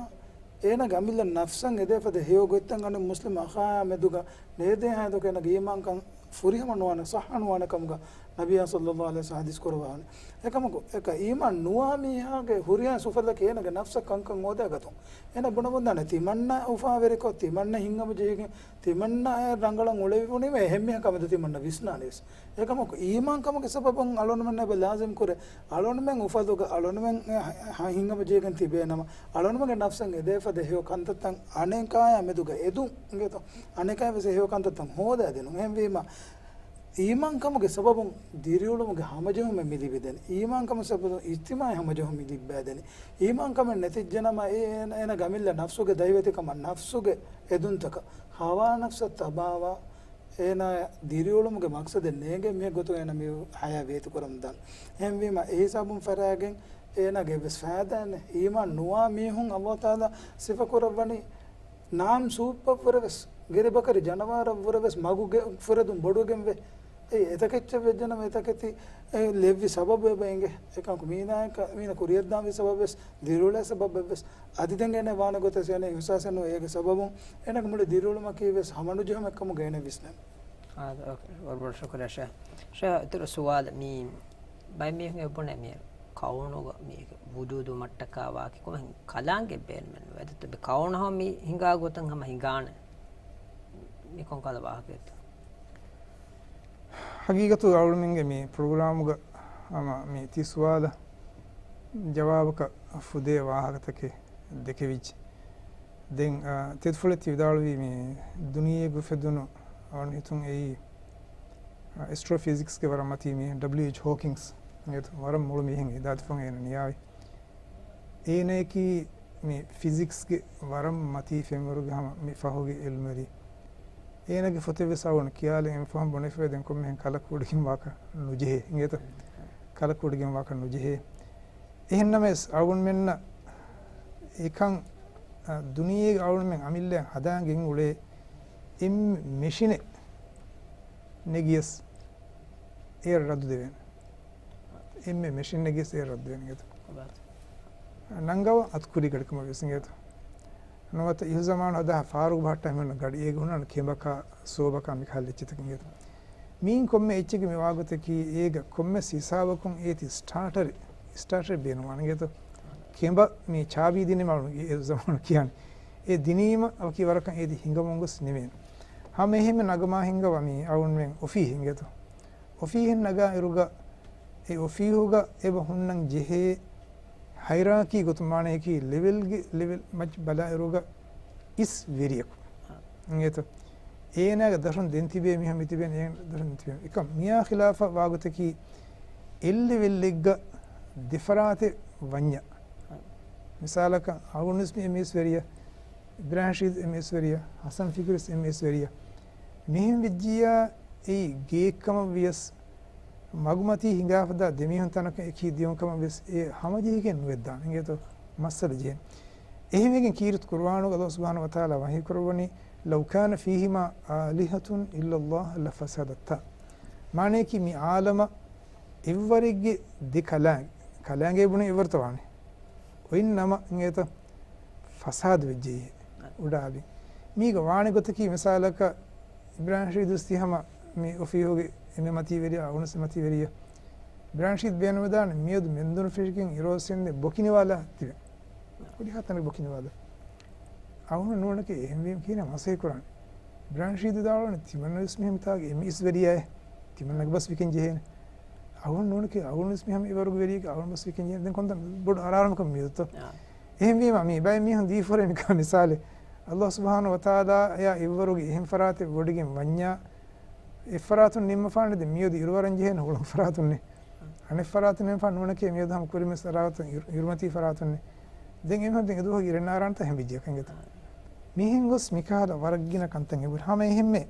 އޭނާގެ އަމިއްލަ ނަފްސަށް އެދޭފަދަ ހެޔޮ ގޮތްތައް އަނެއް މުސްލިމް އަޚާއާ މެދުގަ ނޭދޭހާ ހަދަކު އޭނާގެ އީމާންކަން ފުރިހަމަ ނުވާނެ، ޞައްޙަ ނުވާނެ ކަމުގަ ނަބިއްޔާ ޞައްލައްލާހު ޢަލައިހި ވަސައްލަމް ޙަދީޘް ކުރައްވާނެ. އެކަމަކު، އެކަ އީމާން ނުވާ މީހާގެ ހުރިހާ ސުފަލަކީ އޭނާގެ ނަފްސަށް ކަންކަން ހޯދާގަތުން. އޭނާ ބުނަމުންދާނެ ތިމަންނަ އުފާވެރިކޮށް، ތިމަންނަ ހިތްހަމަޖެހިގެން، ތިމަންނަ ރަނގަޅަށް އުޅެވުނީމަ އެހެންމީހަކާ މެދު ތިމަންނަ ވިސްނާނެވެސް. އެކަމަކު، އީމާންކަމުގެ ސަބަބުން އަޅުގަނޑުމެންނަށް އެބަ ލާޒިމް ކުރޭ، އަޅުގަނޑުމެން އުފަލުގަ އަޅުގަނޑުމެން އެ ހަ-، ހަ-، ހިތްހަމަޖެހިގެން ތިބޭނަމަ، އަޅުގަނޑުމެންގެ ނަފްސަށް އެދޭފަދަ ހެޔޮ ކަންތައްތައް އަނެކާޔާ މެދުގަ އެދުން އިނގޭތޯ؟ އަނެކާވެސް އެ ހެޔޮ ކަންތައްތައް ހޯދާދިނުން. އެހެންވީމަ، އީމާންކަމުގެ ސަބަބުން ދިރިއުޅުމުގެ ހަމަޖެހުމެއް މި ލިބިދެނީ. އީމާންކަމުގެ ސަބަބުން އިޖްތިމާޢީ ހަމަޖެހުމެއް މި ލިއްބައިދެނީ. އީމާންކަމެއް ނެތިއްޖެނަމަ، އެ، އޭނަ، އޭނަގެ އަމިއްލަ ނަފްސުގެ ދަތްވެތިކަމަށް، ނަފްސުގެ އެދުންތަކަށް، ހަވާ ނަފްސަށް ތަބާވާ، އޭނާ ދިރިއުޅުމުގެ މަޤްޞަދެއް ނޭނގެ މި ގޮތުން އޭނަ މި ޙަޔާތް ވޭތުކުރަމުންދާނެ. އެހެންވީމަ، އެ ހިސާބުން ފަރާގެން އޭނާގެ އެއްވެސް ފައިދާއެއް ނެތް. އީމާން ނުވާ މީހުން ﷲ ތަޢާލާ ސިފަކުރައްވަނީ، ނާމް ސޫއްޕަށްވުރެވެސް، ގިރިބަކަރި ޖަނަވާރަށްވުރެވެސް، މަގުގެ ފުރެދުން ބޮޑުވެގެންވެ. އެއީ އެތަކެއްޗެއް ވެއްޖެނަމަ، އެތަކެތި އެ ލެއްވި ސަބަބު އެބަ އެނގޭ. އެކަމަކު މީނާއަކަށް، މީނަ ކުރިޔަށްދާންވީ ސަބަބެސް، ދިރިއުޅޭ ސަބަބެއްވެސް، އަދި ދެން އޭނަ ވާނެ ގޮތެއް އޭނަ އިހުސާސެއް ނުވޭ. އޭގެ ސަބަބުން އޭނަގެ މުޅި ދިރިއުޅުމަކީ ވެސް ހަމަނުޖެހުމެއް ކަމުގަ އޭނަ ވިސްނޭ. އާ، އޯކޭ. ވަރަށް ބޮޑަށް ޝުކުރިއްޔާ ޝޭޚް. ޝޭޚް، އިތުރު ސުވާލެއް މީ، ބައެއް މީހުން އެބުނޭ މި ކައުނުގަ މީގެ ވުޖޫދު މަށްޓަކާ ވާކި ކޮން ކަލާނގެ ބޭނުމެއް ނުވޭ. ދެއްތޯ މި ކައުނު ހަމަ މި ހިނގާ ގޮތަށް ހަމަ ހިނގާނެ. މި ކޮން ކަލަ ވާހަކައެއްތޯ؟ ހަގީގަތު އަޅުމެންގެ މި ޕްރޮގްރާމުގަ ހަމަ މި ތި ސުވާލަށް ޖަވާބަކަށް ފުދޭ ވާހަކަތަކެއް ދެކެވިއްޖެ. ދެން، އާ، ތެދުފުޅެއް ތި ވިދާޅުވީ މި ދުނިޔޭގަ އުފެދުނު އަޅުން ހިތުން އެއީ، އާ، އެސްޓްރޯފިޒިކްސްގެ ވަރަށް މަތީ މީހެއް، ޑަބްލިއު އެޗް ހޯކިންގްސް އިނގޭތޯ، ވަރަށް މޮޅު މީހެއް އެ ދާދިފުޅުން އޭނަ ނިޔާވި. އޭނަޔަކީ މި ފިޒިކްސްގެ ވަރަށް މަތީ ފެންވަރުގެ ހަމަ މި ފަހުގެ އިލްމުވެރި. އޭނަގެ ފޮތެއް ވެސް އަޅުގަނޑު ކިޔާލަން އެންމެ ފަހުން ބުނެފައި ދެން ކޮންމެހެން ކަލަކު އުޑިގެން ވާކަށް ނުޖެހޭ އިނގޭތޯ؟ ކަލަކު އުޑިގެން ވާކަށް ނުޖެހޭ. އެހެންނަމަވެސް އަޅުގަނޑުމެންނަށް އެކަން، އަ، ދުނިޔޭގެ އަޅުގަނޑުމެން އަމިއްލައަށް ހަދާން ގެން އުޅޭ އެންމެ މެޝިނެއް ނެގިޔަސް އޭރަށް ރައްދު ދެވޭނެ. އެންމެ މެޝިން ނެގިޔަސް އޭރަށް ރައްދު ދެވޭނެ އިނގޭތޯ. ނަންގަވާ އަތު ކުރީގަ އެކަމަށް ވެސް އިނގޭތޯ. ނުވަތަ އިހުޒަމާނު ހަދާ ފާރުގަ ބަހައްޓާ ހިމެނުނު ގަޑި އޭގަ ހުންނަ ކެނބަކާ ސޯބަކާ މި ކަހަލަ އެއްޗިތަކެއް އިނގޭތޯ. މީން ކޮންމެ އެއްޗެއްގެ މި ވާގޮތަކީ އޭގަ ކޮންމެސް ހިސާބަކުން އޭތި ސްޓާޓަރެއް، ސްޓާޓަރެއް ބޭނުންވާނެ އިނގޭތޯ. ކެނބަ މި ޗާބީ ދިނީމަ އަޅުގަނޑު އެ ޒަމާނު ކިޔާނީ. އެ ދިނީމަ އަވަކީ ވަރަކަށް އޭތި ހިނގަމުން ގޮސް ނިމޭނެ. ހަމަ އެހެންމެ ނަގަމާ ހިނގަވާ މި އަޅުގަނޑުމެން އޮފީހެއް އިނގޭތޯ. އޮފީހެއް ނަގާ އިރުގަ އެ އޮފީހުގަ އެބަ ހުންނަން ޖެހޭ ހައިރާކީ ގޮތުން މާނަޔަކީ ލެވެލްގެ ލެވެލް މަޖި ބަލާ އިރުގަ އިސް ވެރިޔަކު. އިނގޭތޯ؟ އޭނާގެ ދަށުން ދެން ތިބޭ މީހުން މި ތިބޭނެ އޭނާ ދަށުން ދެން ތިބޭ. އެކަމް މިއާ ޚިލާފަށް ވާގޮތަކީ އެއްލެވެލްއެއްގަ ދެފަރާތެއް ވަންޏާ. މިސާލަކަށް އަޅުގަނޑުވެސް މި އެމްއީސް ވެރިޔާ، އިބްރާހިމް ޝީދު އެމްއީސް ވެރިޔާ، ހަސަން ފިކުރުވެސް އެމްއީސް ވެރިޔާ. މިހެން ވެއްޖިއްޔާ އެއީ ގެއެއްކަމަށް ވިޔަސް، މަގުމަތީ ހިނގާފަދަ ދެމީހުން ތަނަކަށް އެކީ ދިޔުން ކަމަށް ވެސް އެ ހަމަޖެހިގެން ނުވެއްދާނެ އިނގޭތޯ މައްސަލަ ޖެހެން. އެހެންވެގެން ކީރިތި ޤުރުއާނުގަ ﷲ ސުބްޙާނަހޫ ވަތަޢާލާ ވަޙީ ކުރައްވަނީ، "لو كان فيهما آلهة إلا الله لفسدتا." މާނަޔަކީ މި ޢާލަމަށް އެއްވަރެއްގެ ދެ ކަލާނގެ، ކަލާނގެ ބުނެ އެއްވަރުތަ ވާނެ؟ އޮތް ނަމަ އިނގޭތަ ފަސާދަ ވެއްޖެ އުޑާ އަބި. މީގަ ވާނެ ގޮތަކީ މިސާލަކަށް އިބްރާހިމް ޝީދު އިސްތިހަމަ މި އޮފީހުގެ އެންމެ މަތީވެރިޔާ، އަޅުގަނޑު މަތީވެރިޔާ. އިބްރާހިމް ޝީދު ބޭނުމެދާނެ މިއަދު މެންދުނު ފެށިގެން އިރޯސެންދެ ބޮކިނިވާލާ ތިބެ. ކުޑިހާ ތަނަކަށް ބޮކިނިވާލާ. އަޅުގަނޑު ނޫނަކީ އެހެންވީމަ ކިހިނެއް މަސައްކަތް ކުރާނެ؟ އިބްރާހިމް ޝީދު ދާޅުވަނީ ތިމަންނަވެސް މިހެން މިތާގެ އެމްއީސް ވެރިޔާއޭ. ތިމަންނަގެ ބަސް ވިކެން ޖެހޭނެ. އަޅުގަނޑު ނޫނަކީ އަޅުގަނޑުވެސް މިހެން އެވަރުގެ ވެރިޔެއް އަޅުގަނޑު ބަސް ވިކެން ޖެހޭނެ. ދެން ކޮންތަ ބޮޑު އަރާރަމަކަށް މިއޮތްތޯ؟ އާ. އެހެންވީމަ މި ބައެއް މީހުން ދީފަ ހުރޭ މިކާ މިސާލެއް. ﷲ ސުބްޙާނަހޫ ވަތަޢާލާއާ އިއްވަރުގެ އެހެން ފަރާތެއް ވޮޑިގެން ވަންޏާ، އެއްފަރާތުން ނިންމަފާނެ ދެން މިއަދު އިރުއަރަން ޖެހޭނެ ހުޅަނގު ފަރާތުންނޭ. އަނެއް ފަރާތުން ނިންމަފާނެ ނޫނަކޭ މިއަދު ހަމަ ކުރިމެސް އަރާގަތުން އިރު-، އިރުމަތީ ފަރާތުންނޭ. ދެން އެމީހުން ދެން އެދުވަހު އިރެއް ނާރާނެތާ ހެން ވެއްޖެ ކަންގެތަ. މިހެން ގޮސް މިކަހަލަ ވަރަށް ގިނަ ކަންތައް އެބުރި. ހަމަ އެހެންމެ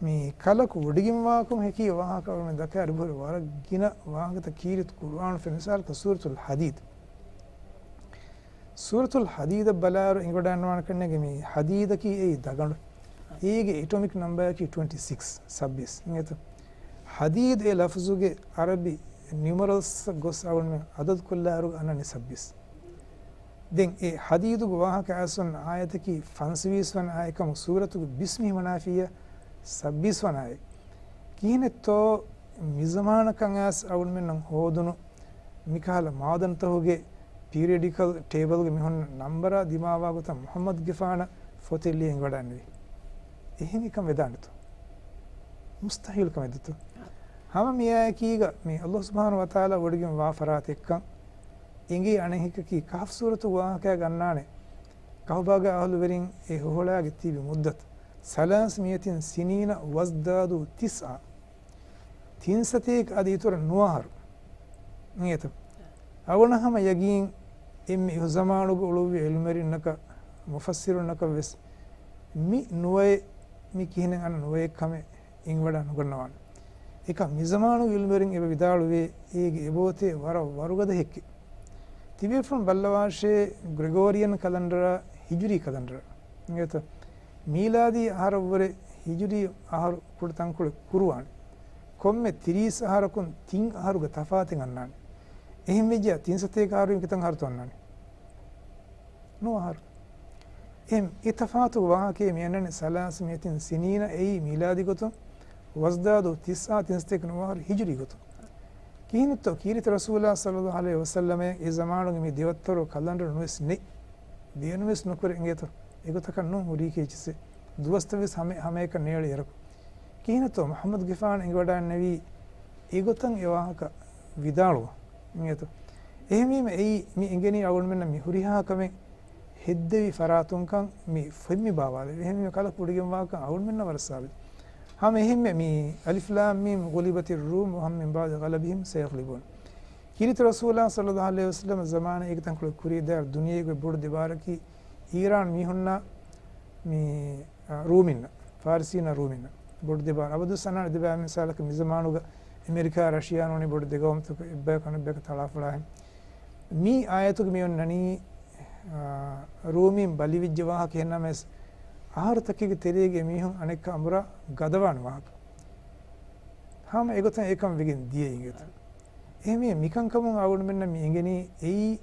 މި ކަލަކު ވޮޑިގެންވާކަމަށް ހެކި ވާހަކަ އަޅުމެން ދައްކާ އެބުރި ވަރަށް ގިނަ ވާހަކަތައް ކީރިތި ޤުރުއާނު ފެން މިސާލަކަށް ސޫރަތުލް ޙަދީދު. ސޫރަތުލް ޙަދީދަށް ބަލާއިރު އެނގިވަޑައިގަންނަވާނެ ކަންނޭނގެ މި ޙަދީދަކީ އެއީ ދަގަނޑު. އޭގެ އެޓޮމިކް ނަމްބަރަކީ ޓްވެންޓީ ސިކްސް، ސައްބީސް. އިނގޭތޯ؟ ޙަދީދު އެ ލަފުޒުގެ ޢަރަބި ނިއުމަރަލްސް ގޮސް އަޅުމެން ޢަދަދު ކޮށްލާއިރު އަންނަނީ ސައްބީސް. ދެން އެ ޙަދީދުގެ ވާހަކަ އައިސް އޮންނަ އާޔަތަކީ ފަންސަވީސް ވަނަ އާޔަތް ކަމު ސޫރަތުގެ ބިސްމި ހިމަނާފިއްޔާ ސައްބީސް ވަނަ އާޔަތް. ކިހިނެއްތޯ މިޒަމާނަކަށް އައިސް އަޅުމެންނަށް ހޯދުނު މިކަހަލަ މާދަންތަހުގެ ޕީރިއަޑިކަލް ޓޭބަލްގެ މިހުންނަ ނަންބަރާ ދިމާވާ ގޮތަށް މުޙައްމަދުގެފާނަށް ފޮތެއް ލިޔެ އެނގިވަޑައިގެންނެވި. އެހެން އެކަން ވެދާނެތޯ؟ މުސްތަޙީލު ކަމެއް ދޯތޯ؟ ހަމަ މިއާޔަތްގަ މި ﷲ ސުބްޙާނަހޫ ވަތަޢާލާ ވޮޑިގެން ވާ ފަރާތެއްކަން އެނގޭ. އަނެއް ހެކި ކަހްފް ސޫރަތުގެ ވާހަކައިގަ އަންނާނެ. ކަހުފާގެ އަހުލުވެރިން އެ ހޮހޮޅާގެ ތިބި މުއްދަތު ސަލާސަ މިއަތިން ސިނީނަ ވަޒްދާދޫ ތިސްޢަ. ތިން ސަތޭކަ އަދި އިތުރަށް ނުވަ އަހަރު. އިނގޭތޯ؟ އަޅުގަނޑަށް ހަމަ ޔަގީން އެންމެ އިހުޒަމާނުގަ އުޅުއްވި ޢިލްމުވެރިންނަކަށް، މުފައްސިރުންނަކަށް ވެސް މި ނުވައެއް، މި ކިހިނެއް އަންނަ ނުވައެއް ކަމެއް އެނގިވަޑައި ނުގަންނަވާނެ. އެކަމް މިޒަމާނުގެ ޢިލްމުވެރިން އެބަ ވިދާޅުވޭ، އޭގެ އެބައޮތޭ ވަރަށް ވަރުގަދަ ހެއްކެއް. ތިބޭފުޅުން ބައްލަވާށޭ، ގްރެގޯރިއަން ކަލަންޑަރާ ހިޖުރީ ކަލަންޑަރާ. އިނގޭތޯ؟ މީލާދީ އަހަރަށްވުރެ ހިޖުރީ އަހަރު ކުޑަ ތަންކޮޅެއް ކުރުވާނެ. ކޮންމެ ތިރީސް އަހަރަކުން ތިން އަހަރުގެ ތަފާތެއް އަންނާނެ. އެހެން ވެއްޖެ ތިން ސަތޭކަ އަހަރު ކިތަން އަހަރުތޯ އަންނާނެ؟ ނުވަ އަހަރު. އެހެން އެ ތަފާތު ވާހަކައެއް މި އަންނަނީ ސަލާސަ މިއަތިން ސިނީނަ އެއީ މީލާދީ ގޮތުން، ވަޒްދާދޫ ތިސްޢަ ތިން ސަތޭކަ ނުވަ އަހަރު ހިޖުރީ ގޮތުން. ކިހިނެއްތޯ ކީރިތި ރަސޫލާ ޞައްލައްލާހު ޢަލައިހި ވަސައްލަމައަށް އެ ޒަމާނުގެ މި ދެވައްތަރު ކަލަންޑަރު ނުވެސް ނެތް. ބޭނުންވެސް ނުކުރޭ އިނގޭތޯ. އެގޮތަކަށް ނޫން ހުރީކީ އެއްޗިއްސެއް. ދުވަސްތައް ވެސް ހަމަ، ހަމައެކަނި ނޭޅި އެރަކު. ކިހިނެއްތޯ މުޙައްމަދުގެފާނު އެނގިވަޑައިންނެވީ އެގޮތަށް އެ ވާހަކަ ވިދާޅުވަން އިނގޭތޯ. އެހެންވީމަ އެއީ މި އެނގެނީ އަޅުގަނޑުމެންނަށް މި ހުރިހާ ކަމެއް ހެއްދެވި ފަރާތުންކަން މި ފޮތް މި ބާވާލެވި. އެހެންވީމަ ކަލަކު ވޮޑިގެންވާކަން އަޅުގަނޑުމެންނަށް ވަރަށް ސާބިތު. ހަމަ އެހެންމެ މި އަލިފް ލާމް މީމް، غُلِبَتِ الرُّومُ، وَهُمْ مِنْ بَعْدِ غَلَبِهِمْ سَيَغْلِبُونَ. ކީރިތި ރަސޫލާ ޞައްލައްލާހު ޢަލައިހި ވަސައްލަމަ ޒަމާނަށް އޭގެ ތަންކޮޅެއް ކުރިއަށް ދާއިރު ދުނިޔޭގެ ބޮޑު ދެބާރަކީ އީރާން މީހުންނާ މި، އަ، ރޫމިންނަށް، ފާރިސީންނާ ރޫމިންނަށް ބޮޑު ދެބާރު. އަބަދުވެސް އަންނާނެ ދެބައި މިސާލަކަށް މި ޒަމާނުގަ އެމެރިކާ ރަޝިޔާ ނޫނީ ބޮޑު ދެގައުމުތަކު އެއްބަޔަކު އަނެއްބަޔަކަށް ތަޅާފޮޅާހެން. މި އާޔަތުގަ މި އޮންނަނީ، އާ، ރޫމީން ބަލިވެއްޖެ ވާހަކަ ހެންނަމަވެސް، އަހަރުތަކެއްގެ ތެރޭގަ މީހުން އަނެއްކާ އަނބުރާ ގަދަވާނެ ވާހަކަ. ހަމަ އެގޮތަށް އެކަން ވެގެން ދިޔައީ އިނގޭތަ؟ އެހެންވީމަ މިކަންކަމުން އަޅުގަނޑުމެންނަށް މި އެނގެނީ އެއީ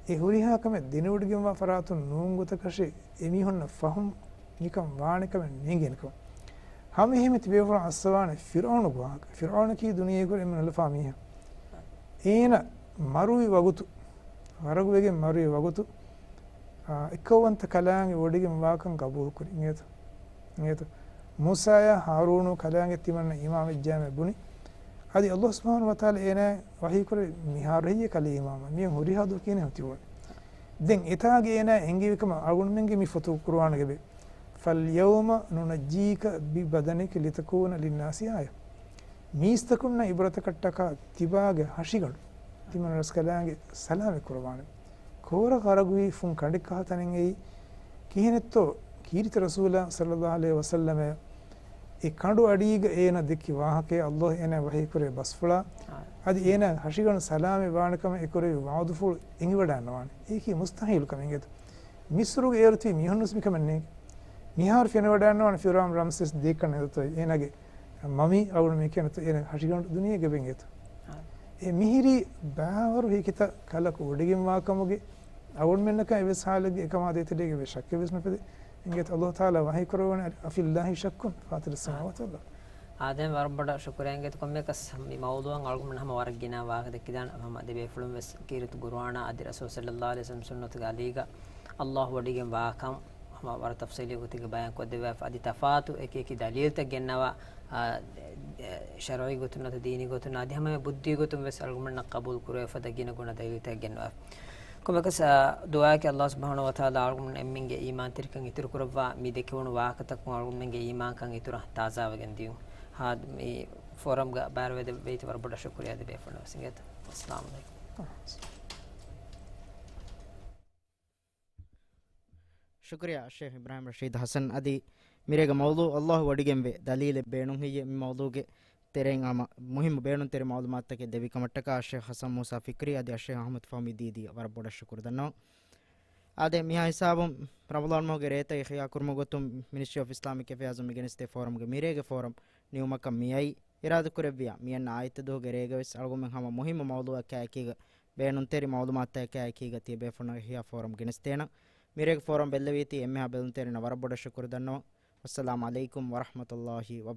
އެ ހުރިހާ ކަމެއް ދެނެވޮޑިގެންވާ ފަރާތުން ނޫން ގޮތަކަށެއް އެމީހުންނަށް ފަހުމް ނިކަން ވާނެ ކަމެއް ނޭނގޭނެ ކަމަށް. ހަމަ އެހެންމެ ތިބޭފުޅުން އައްސަވާނެ ފިރުޢައުނުގެ ވާހަކަ. ފިރުޢައުނަކީ ދުނިޔޭގަ އެންމެ ނުލަފާ މީހާ. އޭނަ މަރުވި ވަގުތު، ޣަރަގުވެގެން މަރުވި ވަގުތު، އާ، އެއްކައުވަންތަ ކަލާނގެ ވޮޑިގެން ވާކަން ގަބޫލުކުރި. އިނގޭތަ؟ އިނގޭތަ؟ މޫސާޔާ ހާރޫނު ކަލާނގެ ތިމަންނަ އީމާން ވެއްޖާމޭ ބުނި. އަދި ﷲ ސުބްޙާނަހޫ ވަތަޢާލާ އޭނާ ވަޙީކުރި މިހާރު ހެއްޔޭ ކަލޭ އީމާންވާން؟ މިއޮން ހުރިހާ ދުވަހަކީ އޭނާ ހުތި ބުނި. ދެން އެތާގެ އޭނާ އެންގެވި ކަމަށް އަޅުގަނޑުމެންގެ މި ފޮތު ޤުރުއާނުގަ އެބަ، فَالْيَوْمَ نُنَجِّيكَ بِبَدَنِكَ لِتَكُونَ لِلنَّاسِ آيَةً. މީސްތަކުންނަށް އިބްރަތަކަށްޓަކާ ތިބާގެ ހަށިގަނޑު ތިމަން ރަސްކަލާނގެ ސަލާމަތް ކުރައްވާނެ. ކޯރަ ޣަރަގުވީ ފުން ކަނޑެއްކަހަލަ ތަނެއް އެއީ. ކިހިނެއްތޯ ކީރިތި ރަސޫލާ ޞައްލައްލާހު ޢަލައިހި ވަސައްލަމަ އެ ކަނޑު އަޑީގަ އޭނަ ދެއްކި ވާހަކައެއް، ﷲ އޭނަ ވަޙީކުރޭ ބަސްފުޅާ. އާ. އަދި އޭނަ ހަށިގަނޑު ސަލާމަތް ވާނެ ކަމަށް އެކުރެވި ވަޢުދުފުޅު އެނގިވަޑައިންނަވާނެ. އެއީކީ މުސްތަޙީލު ކަމެއް އިނގޭތަ؟ މިޞްރުގެ އޭރު ތިބި މީހުންވެސް މިކަމެއް ނޭނގެ. މިހާރު ފެނިވަޑައިންނަވާނެ ފިރުޢައުން ރަމްސެސް ދޭއްކަން އެދަތޮއް އޭނަގެ މަމީ އަޅުގަނޑު މި ކިޔަންތޯ އޭނަ ހަށިގަނޑު ދުނިޔޭގަ އެބަ އިނގޭތޯ. އާ. އެ މިހިރީ ބައިވަރު ހިކިތައް ކަލަކު ވޮޑިގެންވާކަމުގެ އަޅުގަނޑުމެންނަކަށް އެއްވެސް ހާލެއްގެ އެކަމާ ދޭތެރޭގަ އެއްވެސް ޝައްކެއްވެސް ނުފެދޭ. އިނގޭތޯ ﷲ ތަޢާލާ ވަޙީ ކުރައްވަނީ، أَفِي اللَّهِ شَكٌّ فَاطِرِ السَّمَاوَاتِ وَالْأَرْضِ. އާދެ، ވަރަށް ބޮޑަށް ޝުކުރިއްޔާ އިނގޭތޯ. ކޮންމެއަކަސް މި މައުޟޫޢަށް އަޅުގަނޑުމެން ހަމަ ވަރަށް ގިނަ ވާހަކަ ދެއްކިދާނެ. ހަމަ ދެބޭފުޅުން ވެސް ކީރިތި ޤުރުއާނާ އަދި ރަސޫލު ޞައްލައްލާހު ޢަލައިހި ވަސައްލަމަ ސުންނަތުގެ އަލީގަ ﷲ ވޮޑިގެން ވާކަން ހަމަ ވަރަށް ތަފްޞީލީ ގޮތެއްގެ ބަޔާން ކޮށްދެއްވާފަ، އަދި ތަފާތު އެކި އެކި ދަލީލްތައް ގެންނަވާ، އާ، ޝަރުޢީ ގޮތުން ނުވަތަ ދީނީ ގޮތުން އަދި ހަމަ ބުއްދީ ގޮތުން ވެސް އަޅުގަނޑުމެންނަށް ޤަބޫލު ކުރެވޭ ފަދަ ގިނަ ގުނަ ދަލީލްތައް ގެންނަވާ. ކޮބަކަސް، އާ، ދުޢާއަކީ އައްލާހު ސުބްޙާނަހޫ ވަތަޢާލާ އަޅުގަނޑުމެން އެންމެންގެ އީމާންތެރިކަން އިތުރުކުރައްވާ، މި ދެކެވުނު ވާހަކަތަކުން އަޅުގަނޑުމެންގެ އީމާންކަން އިތުރަށް ތާޒާވެގެން ދިޔުން. ހާދަ މި ފޯރަމްގަ ބައިވެރިވެދެވޭތީ ވަރަށް ބޮޑަށް ޝުކުރިއްޔާ ދެ ބޭފުޅުންނަށް ވެސް އިނގޭތޯ. އައްސަލާމު ޢަލައިކުމް. ޝުކުރިއްޔާ ޝޭޚް އިބްރާހިމް ރަޝީދު ޙަސަން. އަދި މިރޭގެ މައުޟޫޢު އައްލާހު ވޮޑިގެންވޭ ދަލީލެއް ބޭނުން ހެއްޔޭ؟ މި މައުޟޫޢުގެ ތެރެއިން ހަމަ މުހިއްމު ބޭނުންތެރި މަޢުލޫމާތުތަކެއް ދެއްވި ކަމަށްޓަކާ ޝޭޚް ޙަސަން މޫސާ ފިކްރީ އަދި ޝޭޚް އަޙްމަދު ފަހުމީ ދީދީ ވަރަށް ބޮޑަށް ޝުކުރު ދަންނަވަން. އާދެ، މިހާ ހިސާބުން ރަމަޟާން މަހުގެ ރޭތައް އިޙްޔާ ކުރުމުގެ ގޮތުން މިނިސްޓްރީ އޮފް އިސްލާމިކް އެފެއާޒުން މި ގެނެސްދޭ ފޯރަމްގެ މިރޭގެ ފޯރަމް ނިމުމަކަށް މިއައީ. އިރާދަކުރެއްވިޔާ މިއަންނަ އާދިއްތަ ދުވަހުގެ ރޭގަވެސް އަޅުގަނޑުމެން ހަމަ މުހިއްމު މައުޟޫޢަކާއެކީގަ، ބޭނުންތެރި މަޢުލޫމާތުތަކާއެކީގަ ތިޔަބޭފުޅުންނަށް އެހީ ފޯރަމް ގެނެސްދޭނަން. މިރޭގެ ފޯރަމް ބެއްލެވީތީ އެންމެހާ ބެލުންތެރިންނަށް ވަރަށް ބޮޑަށް ޝުކުރު ދަންނަވަން. ވައްސަލާމު ޢަލައިކުމް ވަރަޙްމަތުﷲ ވަބަރަކާތުހު.